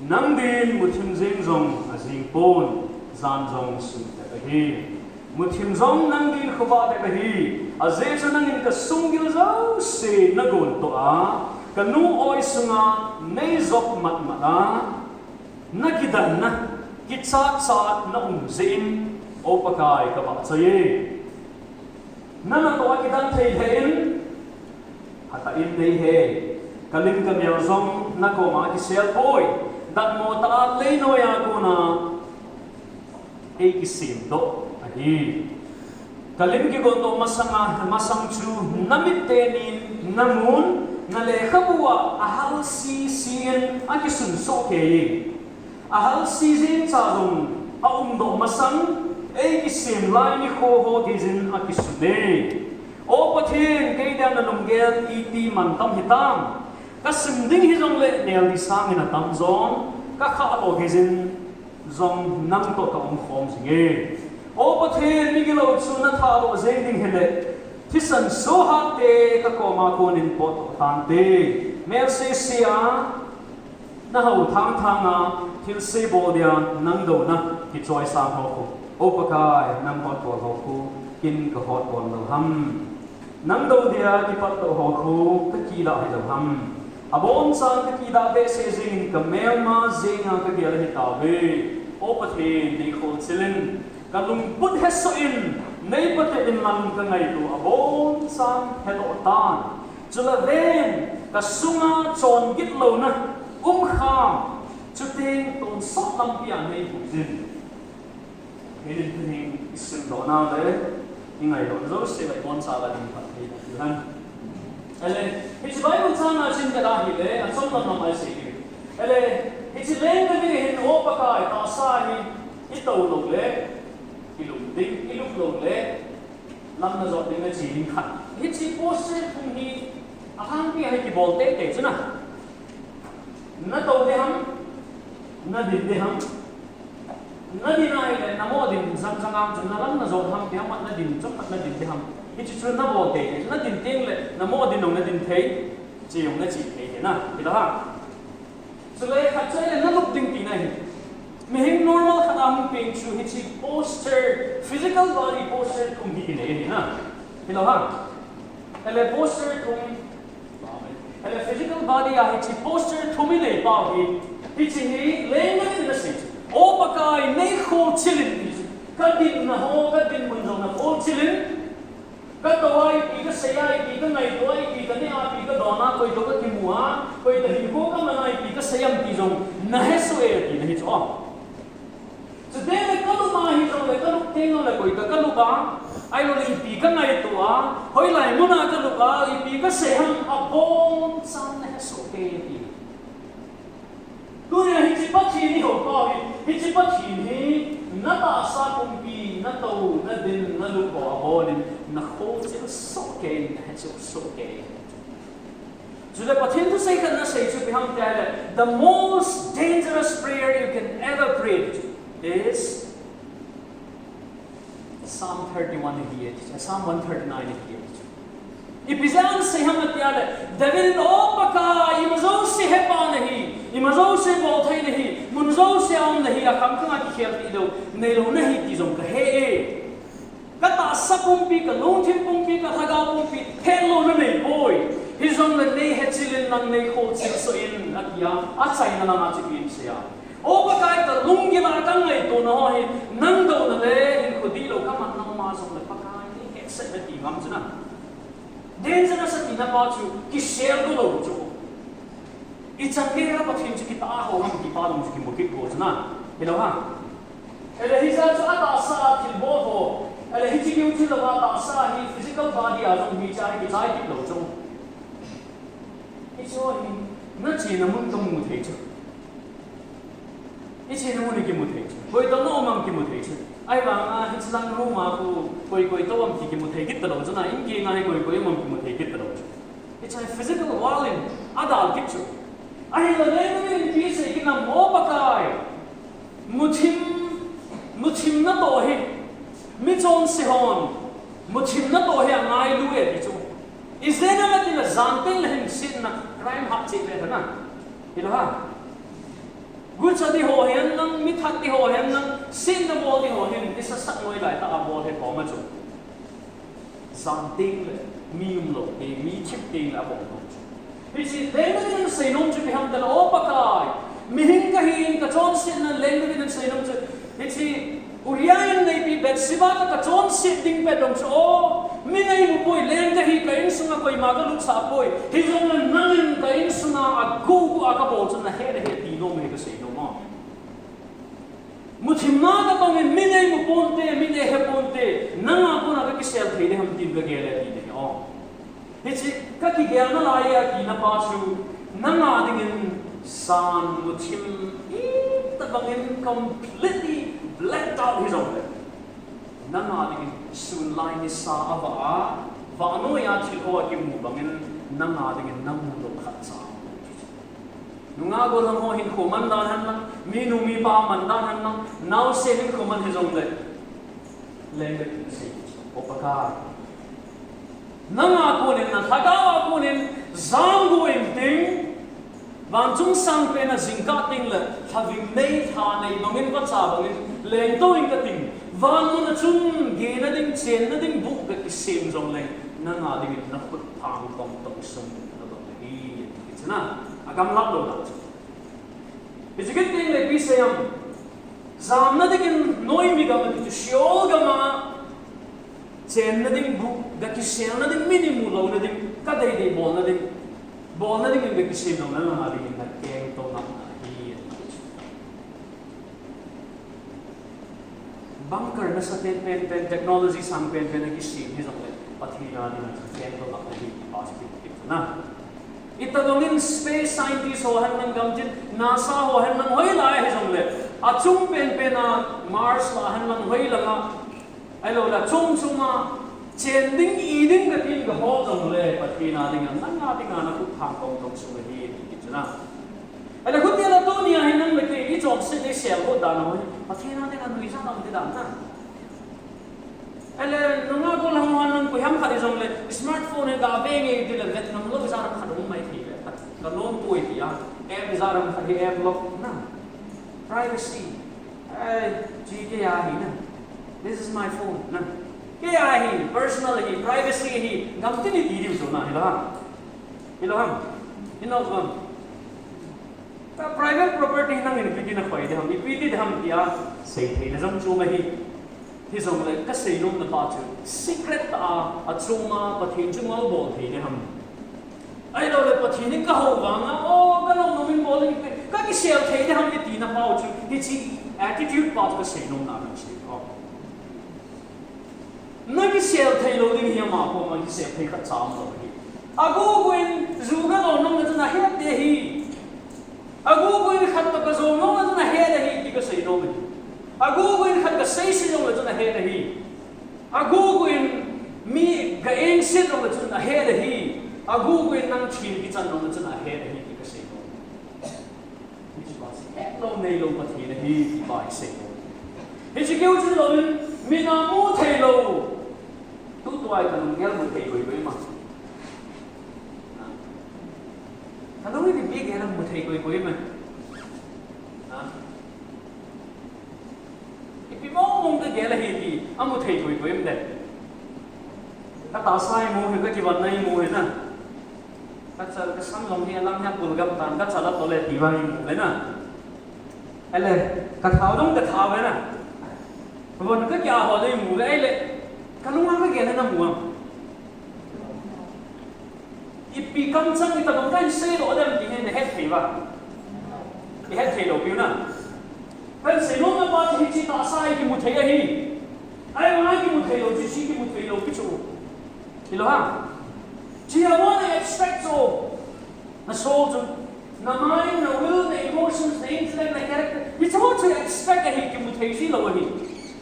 nang din muthim jeng jong ajing pon, jan jong sum tep ahi. Muthim jong nang din khovah tep ahi, ajeh chu nangin ka sunggil jouse na gontoh a, ka nu oi sunga nei jop matmat a, na kidanna, kichatchat na um jeh in, O Pakai ka vahchoi e. Na natoh a kidan thei lheh in, hatah in nei he, ka lim ka mel jong na koma kisel poi, datmo tah a leinoi a kona ei kisemdoh ahi. Ka lim kigondoh masanga, masang chu na mit teni in na mun, na lekhabu a ahal sisi in akisunsoh kei e. Ahal sisi in cha jong aumdoh masang, ei kisem lai nikho ho geiyin akisun e. O Pathen, kei dia na lunggel iti mantam hitam. Ka sim ding hijongle neldi sangin atam jon, ka khah toh geiyin jong nang toh ka umkhom jing e. O Pathen, migilou chu na thahdoh jeng ding hile, thisan sohhat te ka koma konin potdoh tante. Melse sea, na hou thangthang a, thilse bol dia nang douna kichoisang ho khu, O Pakai, nang hotbol ho khu kin ka hotbol lou ham? Nang dou dia kipatdoh ho khu ka kidah hilou ham? Abonchan ka kidah behseh jengin ka melma jenga ka gel ahi tauve. O Pathen, nei kholchil in, ka lungput hesoh in, nei patep in lang ka ngaito abonchan hedoh tan. Chule ven, ka sunga chongit louna umkham, chuteng tonsot lampi a nei puijin. Hinin tuhin i simdohna le i ngaidohna jouse le i boncha le ding phatthei na kihen. Ele, hiche Bible chang a chin ka da hile, a chom lam lam a i sei ding. Ele, hiche leng ka ding hin, O Pakai, tahsa hi i tou lou le, i lum ding, i lum lou le, lam na jot ding na chi ding khat. Hiche posture thum hi, a hangpi a hi kibol teitei chu na. Na tou ding ham, na din ding ham. Na din ahile, na mo din jang jang ang chu na lam na jot ham, ding ham, na din chu khat na din ding ham. Hiche chu na bol teitei chu, na din teng le, na mo din jong na din thei, chi jong na chi thei na, hilou ham. Chule khat chu ahile na lup ding tina ahi. Mihem normal khat a hung peng chu hiche posture, physical body posture thum hi kinei ahi na. Hilou ham. Ele posture thum. Ele physical body a hiche posture thum i nei pau hi. Hiche hi leng ka din na sei chu. O Pakai, nei kholchil in ti chu. Ka dinna ho, ka dinmun jong na kholchil in. Ka tou a ipi ka sei a, ipi ka ngaito a, ipi ka neh a, ipi ka don a, koi toh ka kimu a, koi toh hinkho ka man a, ipi ka sei ham ti jong na hesoh e ti na hi chu. Chuteng le ka lup a hijongle, ka lup teng le koi toh ka lup a, ahilou le ipi ka ngaito a, hoilai mun a ka lup a, ipi ka sei ham abonchan na hesoh e ti. Tunia hiche Pathen i hou pau hi, hiche Pathen hi, na tahsa pumpi, na tou, na din, na lup ho abol in, na kholchil soh kei, na hechil soh kei. Chule Pathen thusei khat na sei chu ipi ham tia le, the most dangerous prayer you can ever pray is Psalm thirty-one hi, Psalm one thirty-nine hi. Ipi jeh a sei ham tia le, David in, O Pakai, ima jouse hepa nahi, ima jouse bolthei nahi, mun jouse a um nahi, akhang khang a kikhel pi lou, neilou nahi ti jong kahe e. Ka tahsa pumpi, ka lungthim pumpi, ka lhagao pumpi, hetlouna neipoi. Hijongle nei hechil in lang nei kholchil soh in, atia, achaina langa chu ipi asei a. O Pakai, ka lunggil a ka ngaitona ho hi, nang douna le hinkho dihlou ka manna um a jongle Pakai, nei hetsah in ati ngam chu na. Dangerous atina pa chu, kiseldoh lou chu. Ichan gei a Pathen chu kitah a hou ham ti pa jong chu kimu kit go chu na. Hilou ham. Ele hijeh chun atahsa a thilbol ho. Ele hiche kiu thil lou a tahsa hi physical body a jong hi cha hi kichai kit lou chu. Hiche hi, nachena mun kamu thei chu. Hiche namun kimu thei chu. Koi toh naum ham kimu thei chu. Ahivanga hiche lang room a khu koi koi toh ham ti kimu thei kit talou chu na. In kenga hi koi koi um ham kimu thei kit talou chu. Hiche physical world in adal kit chu. Ahile lengdoh in ipi sei kit nam, O Pakai. Muthim, muthim natoh hi. Mi chonse hon. Muthim natoh hi angailu e ti chu. Ijeh inem itile jan teng le hin setna, crime hat cheh ve thana. Hilou ham. Gucha di ho hen lang, mi that di ho hen lang, setna bol di ho hin, isa sak noi lai tah a bol hi koma chu. Jan teng le, mi umlou teng, mi thip teng le abol nom chu. Hiche lengdoh in seinom chu ipi ham itile, O Pakai, mihem kahin, kachonsetna lengdoh in seinom chu. Hiche Uriah in neipi Bathsheba toh kachonset ding pet jong chu, O, mi neimu poi, leng kahi, ka insunga koima kalutsah poi. Hijongle nangin ka insunga agu gu a kabol chu nahet ahi ti nom hi kasei nom a. Muthimna katong in mi neimu ponte, mi neihe ponte, nanga kona kakisel thei ding ham tin kagel e ti ding, o. Hiche kakigelna lai a kina pa chu, nanga dingin jan muthim itobangin completely blacked out hijongle. Nanga dingin sun lai nisa avah a, vahnoiya thil ho akimu bangin, nanga dingin namu lou khatcha. Nungah gollhang ho hinkho man dan hen lang, minu mipa man dan hen lang, naosen hinkho man hijongle. Lengdoh in sei, O Pakai. Nanga konin, na lhagao a konin, jam gu intin, vanchung sangpen a jingkah teng le, lhavim nei, lha nei bangin, vacha bangin, lengdoh in kating, van mun a chun, gena ding, chenna ding, buh kakisem jongleng, nanga dingin nakhut thang tong tong sung, nabang hi, ti chu na, agamlat lou dan chu. Hichu kit teng le ipi sei ham. Jamna dingin noimi gam ati chu Sheol gam a chenna ding, buh, gakiselna ding, mi neimu louna ding, kadei dei bolna ding, bolna dingin gakisem louna langa dingin nakeng to ngam ahi. Bunker nasa pen pen pen, technology sang pen pen a kisem hijongle, Pathen a dinga keng to ngam ahi, ti pa chu kiti na. Itobangin space scientist ho hen lang, gamtin NASA ho hen lang, hoilai a hijongle, achung pen pen a Mars la hen lang, hoilai a, ahilou le achung chung a chen ding, i ding katin gahol jongle, Pathen a dinga, nanga dinga nakhut thang tong tong sung ahi, ti chu na. Ahile khuti a tunia hi nang le kei ichonset isel ho dan ho hi, Pathen a dinga nuisat um ti dan na. Ahile, nungah gollhang ho hen lang, koiham khat hijongle, smartphone hi gave nge tile, vet ngam lou ijat ham khat um mai thei ve. Kalom poi tia, app ijat ham khat hi app lock na. Privacy. Ai, chi kei a hi na. This is my phone na. Kei a hi, personal hi, privacy hi, gamtin iti diu chu na, hilou ham. Hilou ham. Hilou ham. Ka private property nangin ipi ti nakhoi ding ham, ipi ti ding ham tia, sei theina jong chu ahi. Hijongle kasei nomna pa chu, secret a, achunga Pathen chunga bol thei ding ham. Ahilou le Pathen in kahou vanga, o, kalungnom in bol ding, kakisel thei ding ham iti na pa chu, hiche attitude pa chu kasei nomna ahi chu. Nakisel thei lou ding hi ama koma kisel thei khatcha umlou ahi. Agugu in ju kalon nung le chun ahet ding ahi. Agugu in khat toh kajou nung le chun ahet ahi ti kasei nom ahi. Agugu in khat kasei se nung le chun ahet ahi. Agugu in mi ka engset nung le chun ahet ahi. Agugu in nang thil kichan nung le chun ahet ahi ti kasei nom ahi. Hiche pa chu hetlou neilou Pathen ahi, ti pa hi sei lou. Hiche keu chu lou in, min amu thei lou. Tutua hi kalunggel mu thei koi koi ma. Kalung in ipi gel amu thei koi koi ma. Ipi mong mong kagel ahi ti, amu thei koi koi um de. Katahsa imu hi, kakivon na imu hi na. Kachal kasam jong hi, alang hi akul gam tan, kachal a tole ti vang imu le na. Ahile, kathao jong kathao ve na. Von kakia ho le imu ve ahile. Kalung a kagel na mu am. Ipi kamchang itobang kahin seidoh dem ti hi nahet thei uva. Ihet thei lou piu na. Kahin sei nomna pa chu hiche tahsa hi kimu thei ahi. Ahivang kimu thei lou, hiche kimu thei lou pi chu. Hilou ham. Hiche abon a expect chu. Na soul chu, na mind, na will, na emotions, na intellect, na character, hiche ho chu abstract ahi, kimu thei ji lou ahi.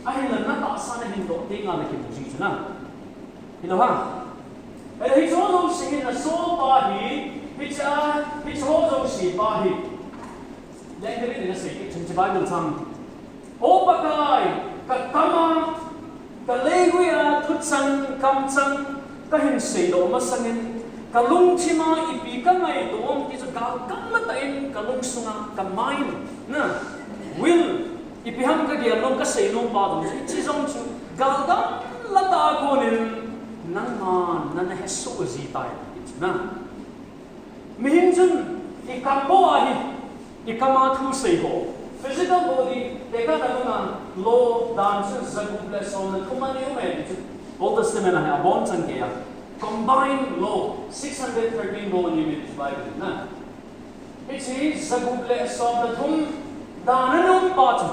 Ahinla na tahsa na hin doh tenga na kimu ji chu na. Hilou ham? Ahile hiche ho jouse hi na soul pa hi, hiche a, hiche ho jouse pa hi. Leng kali ni na sei kit chun hiche Bible chang. O Pakai, ka kam a, ka leigui a, thuchang, kamchang, ka hin seidoh masangin, ka lungthim a ipi ka ngaito ham ti chu galgam la tah in ka lungsung a, ka mind, na, will, ipi ham ka gel nom, ka sei nom pa jong chu, hiche jong chu galgam la tah a konin, nangman na na hesoh ji tai, ti chu na. Mihem chun i kam bou ahi, i kam a thu sei ho. Physical body, tekahna banga law dan chu jagup le somle thum ana um e ti chu. Old Testament a hi abon chan kei a. Combined law, six hundred thirteen law ni mi Bible na. Hiche jagup le somle thum dan ana um pa chu.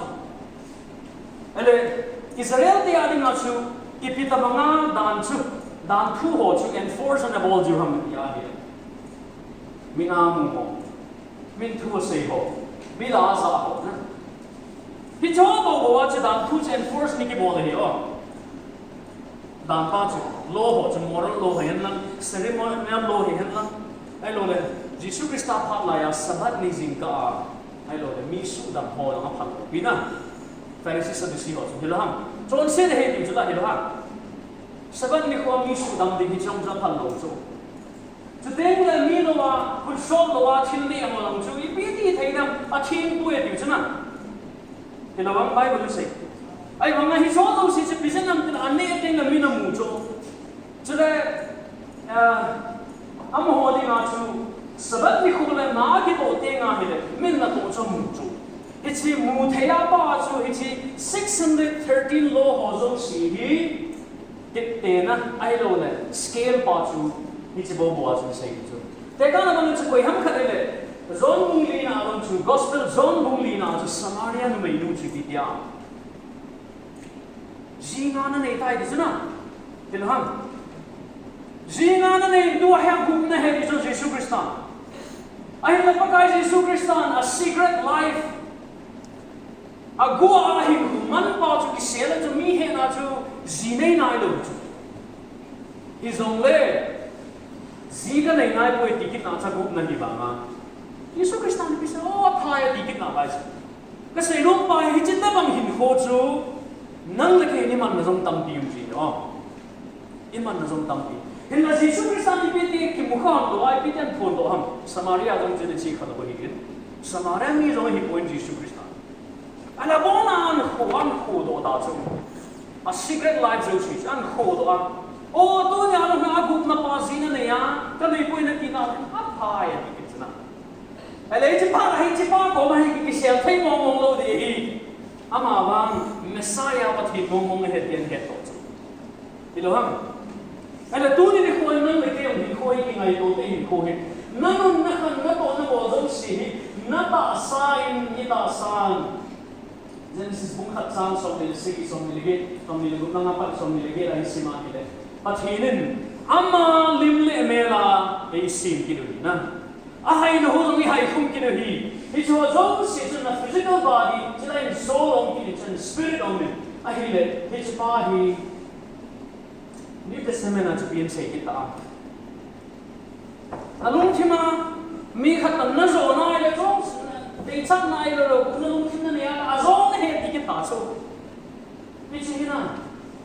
Ahile, Israel te a dinga chu, ipi tobanga dan chu, dan thu ho chu enforce ana bol jiu ham ti ahi. Min a mu ho, min thu a sei ho, bill a ja ho na. Hiche ho bou bou a chu dan thu chu enforce ana kibol ahi o. Dan pa chu, law ho chu moral law hihen lang, ceremonial law hihen lang. Ahilou le, Jesu Christa phat lai a Sabbath ni jingkah a, ahilou le, mi suhdam ho jong aphal lou pi na. Pharisee Sadducee ho chu hilou ham. Chonset ahi ti chu la hilou ham. Sabbath nikho a mi suhdam ding hi jong chu aphal lou chu. Chuteng le mi lou a, khut sot lou a, thil neh a mo lang chu, ipi ti thei nam, atheng poi ati chu na. Hilou vang Bible in asei. Ahivanga hiche ho jouse chu ipi jeh ham itile aneh teng le min amu chu. Chule, ah, amaho dinga chu, Sabbath nikho le na akipoh teng ahile, min natoh chu amu chu. Hiche mu thei a pa chu, hiche six hundred thirteen law ho jouse hi, Teptena, ahilou le, scale pa chu, hiche bou bou a chu sei chu. Tekahna bang chu koi ham khat le, John bung lina a chu, Gospel John bung lina a chu Samaria numei nu chu ipi tia. Ji nga na nei tai ti chu na. Hilou ham. Ji nga na nei tua hi agupna ahi ti chu Jesu Christa. Ahinla Pakai Jesu Christa in a secret life. Aguh a hinkho manpa chu kisel a chu mi hena chu ji nei nailou chu. Hijongle, ji kanei naipoi ti kitna chu agupna ahi vanga. Jesu Christa in ipi asei, o, aphai ati kitna lai chu. Kasei nom pa hi hiche tobang hinkho chu, nang le kei in imanna jong tampi um ji o. Imanna jong tampi. Hinla Jesu Christa in ipi ti kimu kha lou a, ipi ti aphondoh ham. Samaria jong chu ana che kha lou ahi in. Samaria mi jong ahipoi Jesu Christa. Ahile abon a ana kho, ana khodoh ta chu. A secret life jouse chu ana khodoh a. O, tunia lou na agupna pa ji na nei a, kanei poi nati na, aphai ati kit chu na. Ahile hiche pa, hiche pa koma hi ki, kisel thei mong mong lou ding ahi. Amavang Messiah Pathen mong mong ahi ti ana het toh chu. Hilou ham. Ahile tuni nikho in nang le kei jong hinkho hi kingaito te hinkho hi. Nanun nakhan natoh nabol jouse hi. Na tahsa in, i tahsa in. Genesis bung khat chang somni le sagi, somni le get, somni le gup na nga pat somni le get a isim ahile. Pathen in ama lim le mel a eisem kit u ahi na. Ahaina ho jong ihai khum kit u ahi. Hiche ho jouse chu na physical body, chule in soul um kit in, chule spirit um in. Ahile, hiche pa hi New Testament a chu ipi asei kit ta a. Na lungthim a, mi khat na jo nai le jong, deichat nai le lou, na lungthim na nei a, ajona ahi ti kit ta chu. Hiche hi na,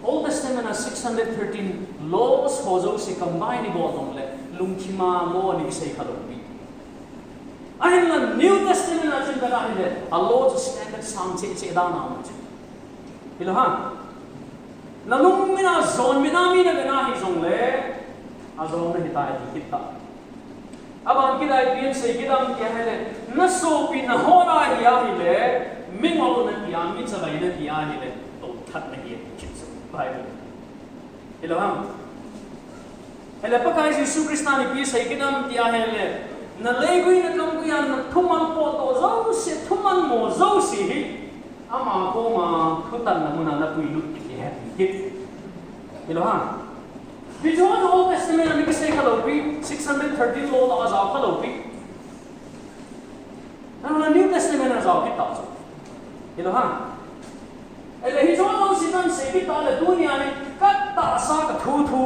Old Testament a six hundred thirteen laws ho jouse combine ibol tong le, lungthim a law ana kisei kha lou pi. Ahinla New Testament a chun kana hile, a law chu standard sang cheh cheh dan a um chu. Hilou ham. Na lungthim a jon mi na mi na ve na hijongle, ajona ahitai ti kit ta. Aban kit a ipi asei kit ham ti ahile, na sopi na hol a hi ahile, mingol nati a, mi chavai nati a ahile, toh that nahi ti kit chu. Bible. Hilou ham. Ahile Pakai Jesu Christa in ipi asei kit ham ti ahile, na leigui na kamgui a na thumal potdoh jouse, thumal mo jouse hi, ama koma thutanna mun a na puilut kit ahi ti kit. Hilou ham. Hiche ho Old Testament a ana kisei kha lou pi, six hundred thirteen law toh ajao kha lou pi. Tao kit tah chu. Hilou ham. Ahile hiche jouse kahin sei kit tah le tunia hi katahsa kathu thu.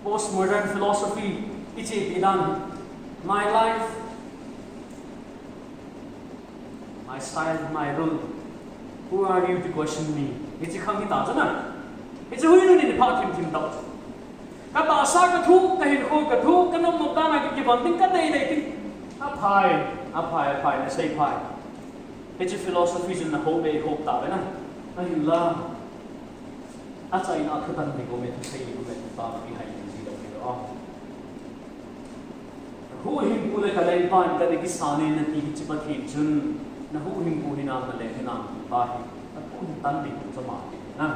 Postmodern philosophy, iche pi dan. My life, my style, my rule. Who are you to question me? Hiche khang hita chu na. Hiche hui nu ni pha thim thim tau. Katahsa kathu, kahinkho kathu, kanom nom dan a kikibang ding, kadei dei ding. Aphai, aphai, aphai, nasei phai. Hiche philosophy chun nahou be hou tave na. Ahinla. Achaina a thutan ding um e, thusei ding um e, pa pi hai ding ji ding um e. Huhhingpu le kalengpa in kana kisan e nati hiche Pathen chun, nahuhhingpu hinam naleng hinam ti pa hi, athutan ding um e, chama ti na.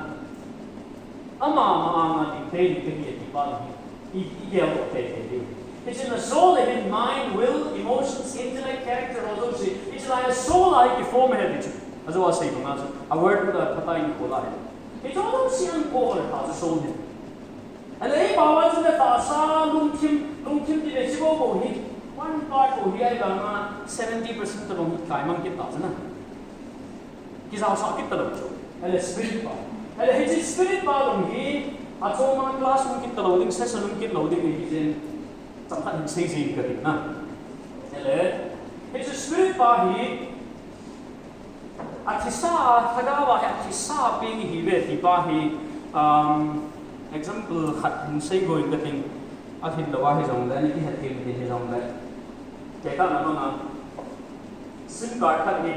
Ama ma anga ding te ding te hi ti pa hi, i, i gel doh tei tei ding. Hiche na soul le hin mind, will, emotions, intellect, character, all those things. Hiche lai soul a hi kiform ahi ti chu. Ajou a sei banga chu. A word la phatah in ko lai. Hiche jouse ahin cover tha chu soul hi. Ahile, ei pao a chu le tahsa, lungthim, lungthim ti le chi bou bou hi, one part bou hi ahi vanga seventy percent tobang hi kaimang kit ta chu na. Kijaosah kit talou chu. Ahile, spirit pa. Ahile, hiche spirit pa jong hi, achom a class um kit talou ding, session um kit lou ding, hiche jeng. Chomkhat hin sei jing kati na. Ahile, hiche spirit pa hi, athisa, lhagao a hi athisa peng ihiuve ti pa hi, um, example khat hin sei goi kate, athin lou a hijongle, ana kihethem ding hijongle. Tekahna banga, sim card khat hi,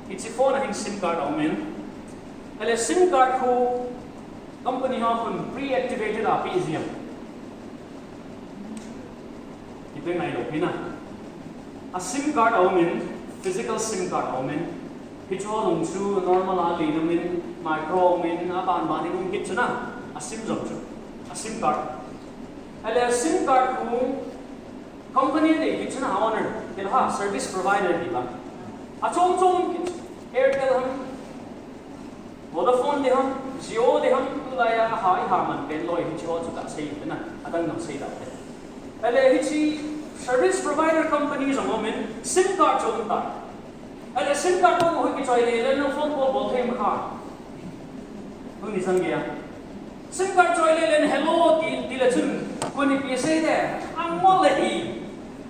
hiche phone a hin sim card aum in. Ahile sim card khu company ho khun pre-activated a pe jeng. Ipi ngailou pi na. A sim card aum in, physical sim card aum in. Hiche ho jong chu normal a len um in, micro aum in, aban ban in um kit chu na. A sim jong chu. A sim card. Ahile a sim card khu company a dei kit chu na, owner. Hilou ham, service provider ti ba. Achom chom um kit chu. Airtel ham. Vodafone ding ham, Jio ding ham, tulai a ha iha man pen loi hiche ho chu kasei te na, adang jong sei dau te. Ahile hiche service provider company jong aum in, sim card chu um tai. Ahile sim card bou hi kichoi le le na phone call bol thei ma kha. Tuni jang geiya. Sim card choi le le na hello ti, ti le chun, koi in ipi sei de, angmo le hi.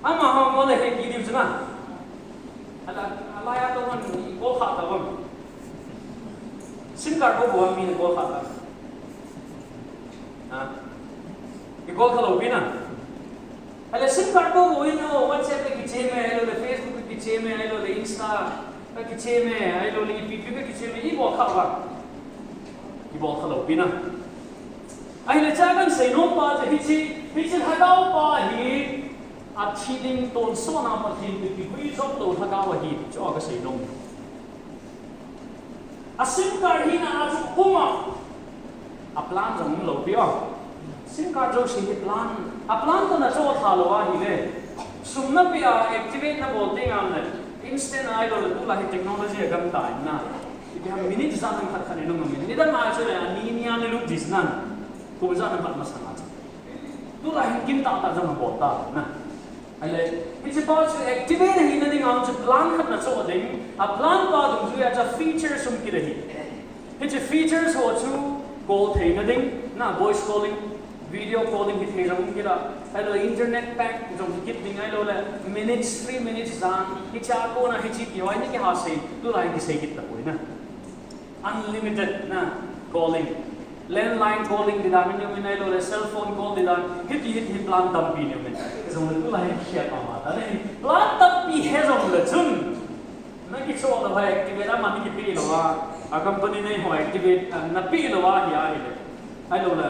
Amaho mo le hi ti diu chu na. Ala, alai a tou hon i call kha ta bang. Sim card bou bou a mi na call kha ta. Ha? I call kha lou pi na. Ahile sim card bou bou in o WhatsApp le kicheme, ahilou le Facebook le kicheme, ahilou le Insta le kicheme, ahilou le ipi ipi le kicheme, i bol kha bang. I bol kha lou pi na. Ahile cha kahin seinom pa chu hiche, hiche lhagao pa hi, athi ding tonsot a Pathen in eipui jop lou lhagao ahi, chu a kaseinom. A sim card hina a chu um a. A plan jong um lou pi o. Sim card jouse hi plan. A plan toh na choh tha lou ahile. Sum na pe a activate na bol ding ahile. Instant ahilou le tulai hi technology agam ta in na. Ipi ham minute ijat ham khat khat in um amin. Nidang a chu le ani ni a ni lut ding nan. Kum ijat ham khat masang a chu. Tulai hin kim tah tah jong abol ta na. Ahile, hiche pa chu activate ahina ding a chu plan khat na choh ding, a plan pa dungjuia chu features um kit ahi. Hiche features ho chu call theina ding, na voice calling, video calling hithei jong um kit a, ahilou internet pack jong hi kit ding ahilou le, minutes, three minutes jan, hiche a kona hiche ti ho hi ni kiha sei, tulai kisei kit tapoi na. Unlimited na calling. Landline calling ding dan, ni um in ahilou le cell phone call ding dan, hiti, hiti plan tampi ni um in. Jong le tulai hi khel mama ta le, plan tampi he jong le chun. Na kichoh lou a activate a, ama ni kipe lou a, a company nei ho activate, ah, na pe lou a hi ahile. Ahilou le.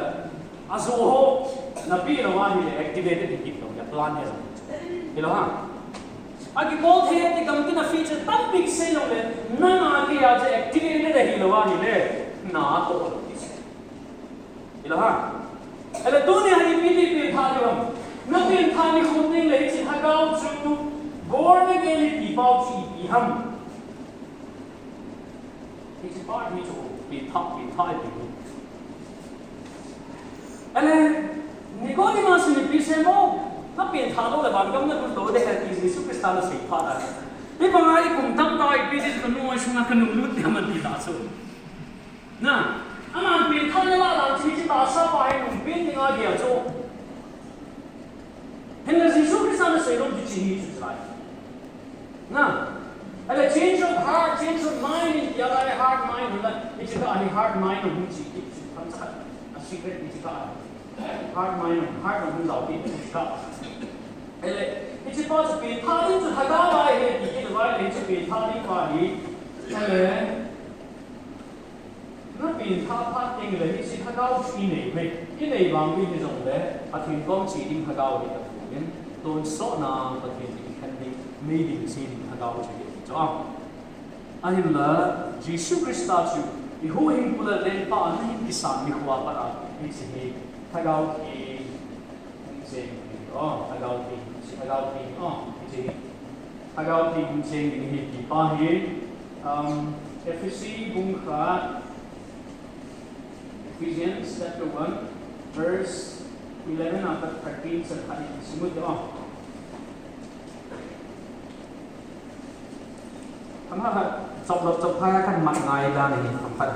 Ajo ho, na pe lou ahile activate hi kit lou, ya plan hi jong. Hilou ham. A ki call thei ti gam tina feature tampi sei lou le, nanga keiya chu activate ahilou ahile, na toh lou ti. Hilou ham. Ahile tunia hi ipi ti pen tha ding ham. Na pen tha ni khum ding le hiche lhagao chu, bor na gel ipi pau chu ipi ham. Hiche pa hi chu, pen tha, pen tha ipi. Ahile, Nicodemus in ipi sei mo, na pen tha lou le vangam na lut lou ding ahi ti Jesu Christa na sei phat a. Hibanga i kum tamtah i pi ji chu ka noi sunga ka nung lut dia man ti ta chu. Na, aman pen tha na la la chi chi ta sa pa hi nung pen ding a dia chu. Hinla Jesu Christa na sei lom ti chi hi chu lai. Na, ala change of heart, change of mind in dia lai heart mind la, i chi ka hi heart mind hung chi ti chu kam sa a secret i chi ka. Heart mind, heart mind hung zau ti chi ka. Ele, hiche pa chu pen tha ding chu lhagao a ahi ti kit uva le, hiche pen tha ding pa hi. Ele, na pen tha phat teng le hiche lhagao chu i nei uve. I nei vang uvin hijongle, Pathen kom che ding lhagao hi tapon in, tonsot na Pathen ding khen ding, mei ding che ding lhagao chu hi chu. Ahinla, Jesu Christa chu, i huhhingpu le lengpa a na hin kisan nikho a pat a, hiche hi lhagao hi, Hung cheng ding, oh, lhagao theng, hiche lhagao theng, oh, hiche hi. Lhagao theng hung cheng ding ahi ti pa hi, um, Ephesi bung khat, Ephesians chapter one, verse eleven a pat thirteen chan khat i sim u te, oh. Themkhat, chop lop chop phai a kan mat ngai dan ahi, themkhat.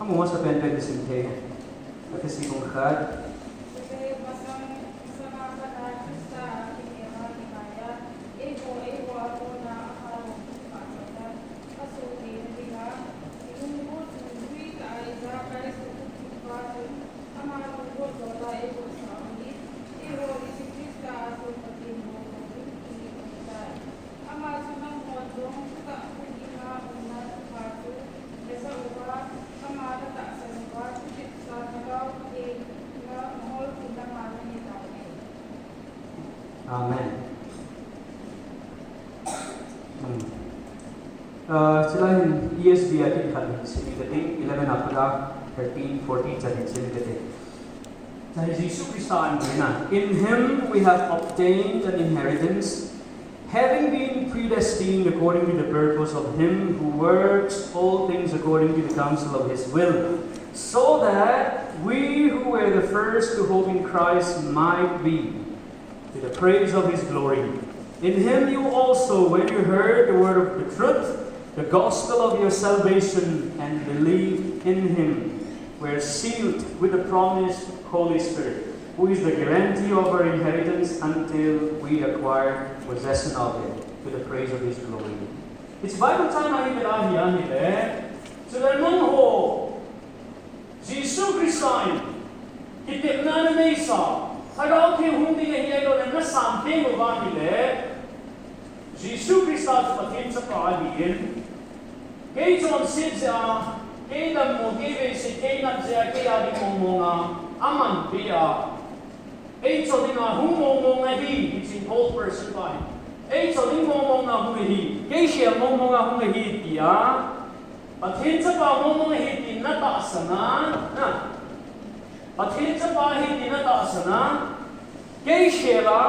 Amu masa pen pen sim thei. Ephesi bung khat. Ama lunggot dola eiho sa uhi, eiho Jesu Christa a chun Pathen bou bou in i um tai. Ama chu nangho jong chutah hung dinga umna thupha chu hejah uva, ama natahsan uva, Chutipsa Lhagao Theng na nahol kit nama nahi tai. Amen. Hmm. Uh, chulai hin E S V a kin khat sim kate, eleven a pat a thirteen, fourteen chan sim kate. Chulai Jesu Christa in, in him we have obtained an inheritance, having been predestined according to the purpose of him who works all things according to the counsel of his will, so that we who were the first to hope in Christ might be to the praise of his glory. In him you also, when you heard the word of the truth, the gospel of your salvation, and believed in him, were sealed with the promised Holy Spirit, who is the guarantee of our inheritance until we acquire possession of it, to the praise of his glory. Hiche Bible chang a i vet a hi ahile, chule nangho Jesu Christa in kitepna na neisa, Lhagao Theng hung ding ahi ahilou le na san teng uva ahile, Jesu Christa chu Pathen Chapa ahin, kei chonset jeh a, kei dammo, kei veiset, kei nat jeh a, kei a ding mong mong a, aman pe a, ei chon dinga hung mong mong ahi, hiche whole person pa hi. Ei chon ding mong mong a hung ahi, kei khel mong mong a hung ahi, tia Pathen Chapa mong mong ahi ti na tahsan a, na. Pathen Chapa ahi ti na tahsan a, kei khel a,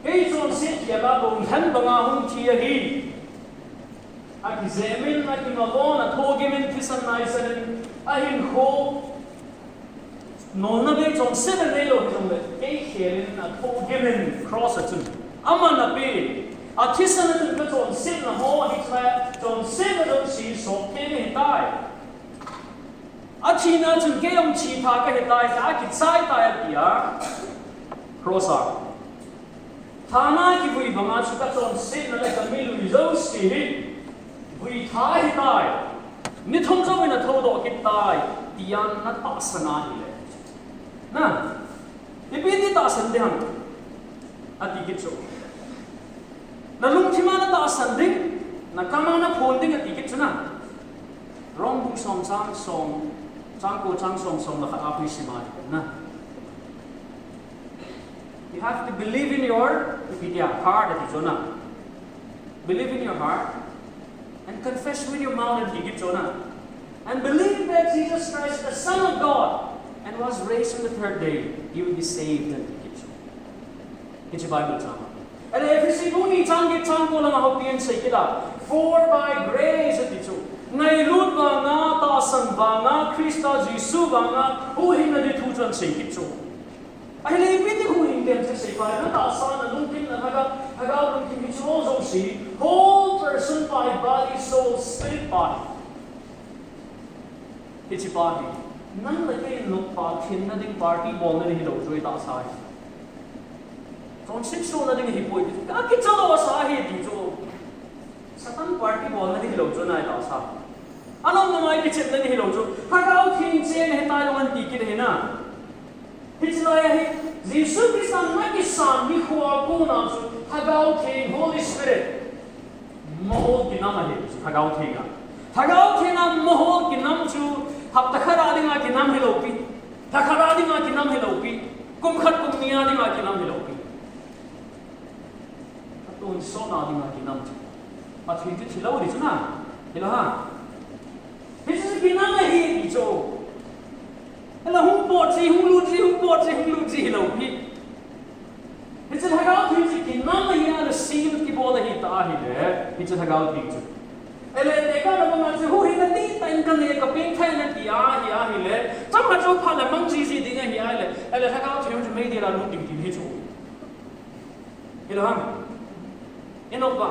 kei chonset khel a, lunghem banga hung thi ahi. Akijep in, akimalon, athogim in, thisan naisan in, ahinkho nolna bei chonset a neilou hijongle, kei khel in, athogim in, cross a chun aman ape. Athisan a chun kachonsetna ho, hiche chonsetna jong si sop thei ahitai. Athina chun kei jong thi tha kahitai, tia akichai tai, atia. Cross a thana kivui banga chu kachonsetna le kamilui jouse hi vui tha ahitai. Ni thum jouvin athoudoh kit tai, tia na tahsan a ahile. Na, ipi ti tahsan ding ham, ati kit chu. Na lungthim a na tahsan ding, na kam a na phon ding, ati kit chu na. Rom bung som chang som, chang ko chang som, som le khat a khu i sim a ahile na. You have to believe in your, ipi tia, heart, ati chu na. Believe in your heart and confess with your mouth, ati kit chu na. And believe that Jesus Christ is the Son of God and was raised on the third day, you will be saved, ati kit chu. Hiche Bible chang. Ahile Ephesi bung ni chang get chang ko lama houpi in asei kit a. For by grace, ati chu. Ngailut vanga, tahsan vanga, Christa Jesu vanga, huhhingna ding thu chu ahin sei kit chu. Ahile ipi ti huhhing dem chu sei pai, na tahsa, na lungthim, na lhagao, lhagao lungthim hiche ho jouse, whole person pai, body, soul, spirit pai. Hiche pa hi, nang le kei noppa thenna ding party bolna ding hilou chu tahsa hi. Chonset sohna ding ahipoi ti chu, akicha lou asa ahi ti chu. Satan party bolna ding hilou chu tahsa. Anom noma kichepna ding hilou chu. Lhagao Theng cheng ahitai lou ahin ti kit ahi na. Hiche lai ahi, Jesu Christa na kisan nikho a kona chu, Lhagao Theng, Holy Spirit, mohor kinam ahi, Lhagao Theng a. Lhagao Theng a mohor kinam chu, hapta khat a dinga kinam hilou pi. Lha khat a dinga kinam hilou pi. Kum khat kum ni a dinga kinam hilou pi. Atonsot a dinga kinam chu. Pathen chu thilou ding chu na. Hilou ham. Hiche chu kinam ahi ti chu. Ahile hung pot ji, hung lut ji, hung pot ji, hung lut ji hilou pi. Hiche Lhagao Theng chu kinam ahi a, seal kibol ahi ta ahile. Hiche Lhagao Theng chu. Ahile, tekah na banga chu huhhingna dihtah in kanei, kapengthah in ati ahi, ahile. Chomkhat chu phat le mang jiji ding ahi, ahile. Ahile, Lhagao Theng chu meidil a lut ding ti hi chu. Hilou ham. Inopa.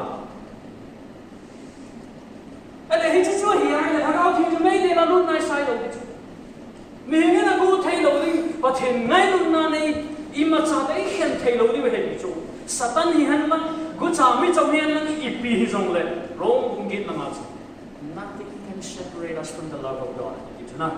Ahile hiche chu ahi, ahile Lhagao Theng chu meidil a lut nai sai lou ti chu. Mihem in agu thei lou ding, Pathen ngailutna nei, imacha tah ikhen thei lou ding ahi ti chu. Satan hihen lang, gucha michom hihen lang, ipi hijongle, Rome bung get lama chu. Nothing can separate us from the love of God. Ti chu na.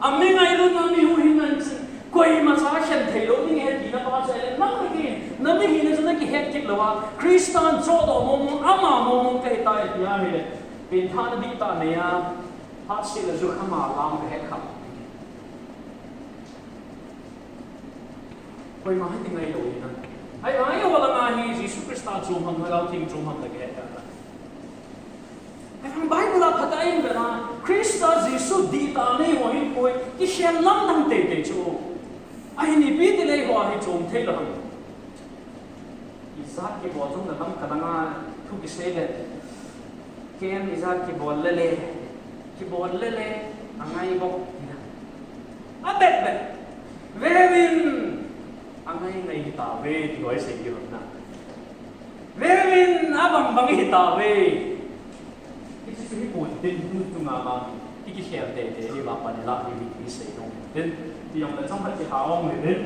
Ami ngailutna, mi huhhingna in chu, koimacha khen thei lou ding ahi tina pa chu, ahile nang le kei, na mihina chu na kihet kit lou a, Christa in chohdoh mong mong, ama mong mong kahi tai ti ahile, pengthahna dihtah nei a, phatseh le jukham a lam kahet kha. Koima hiti ngai lou hi na. Ahivang eiho langa hi Jesu Christa chom ham, Lhagao Theng chom ham le kahet kha. Ahivang Bible a phatah in vena, Christa Jesu dihtah nei ho hi koi, kikhel lamdang teitei chu. Ahin ipi tile eiho hi chom thei lou ham. Ijat kibol jong le lam kadang a thu kisei le. Ken ijat kibol le le. Kibol le le. Angai bok. Abet bet. Veuvin. Angai ngai hitauve. Ti ho isei diu ham na. Veuvin. Abang bang hitauve. Hiche chu hipon tin, tu chunga vang. Ti kikhel teitei hi vang pan ilah hi ti sei jong tin. Ti jong le chomkhat kiha ong le tin.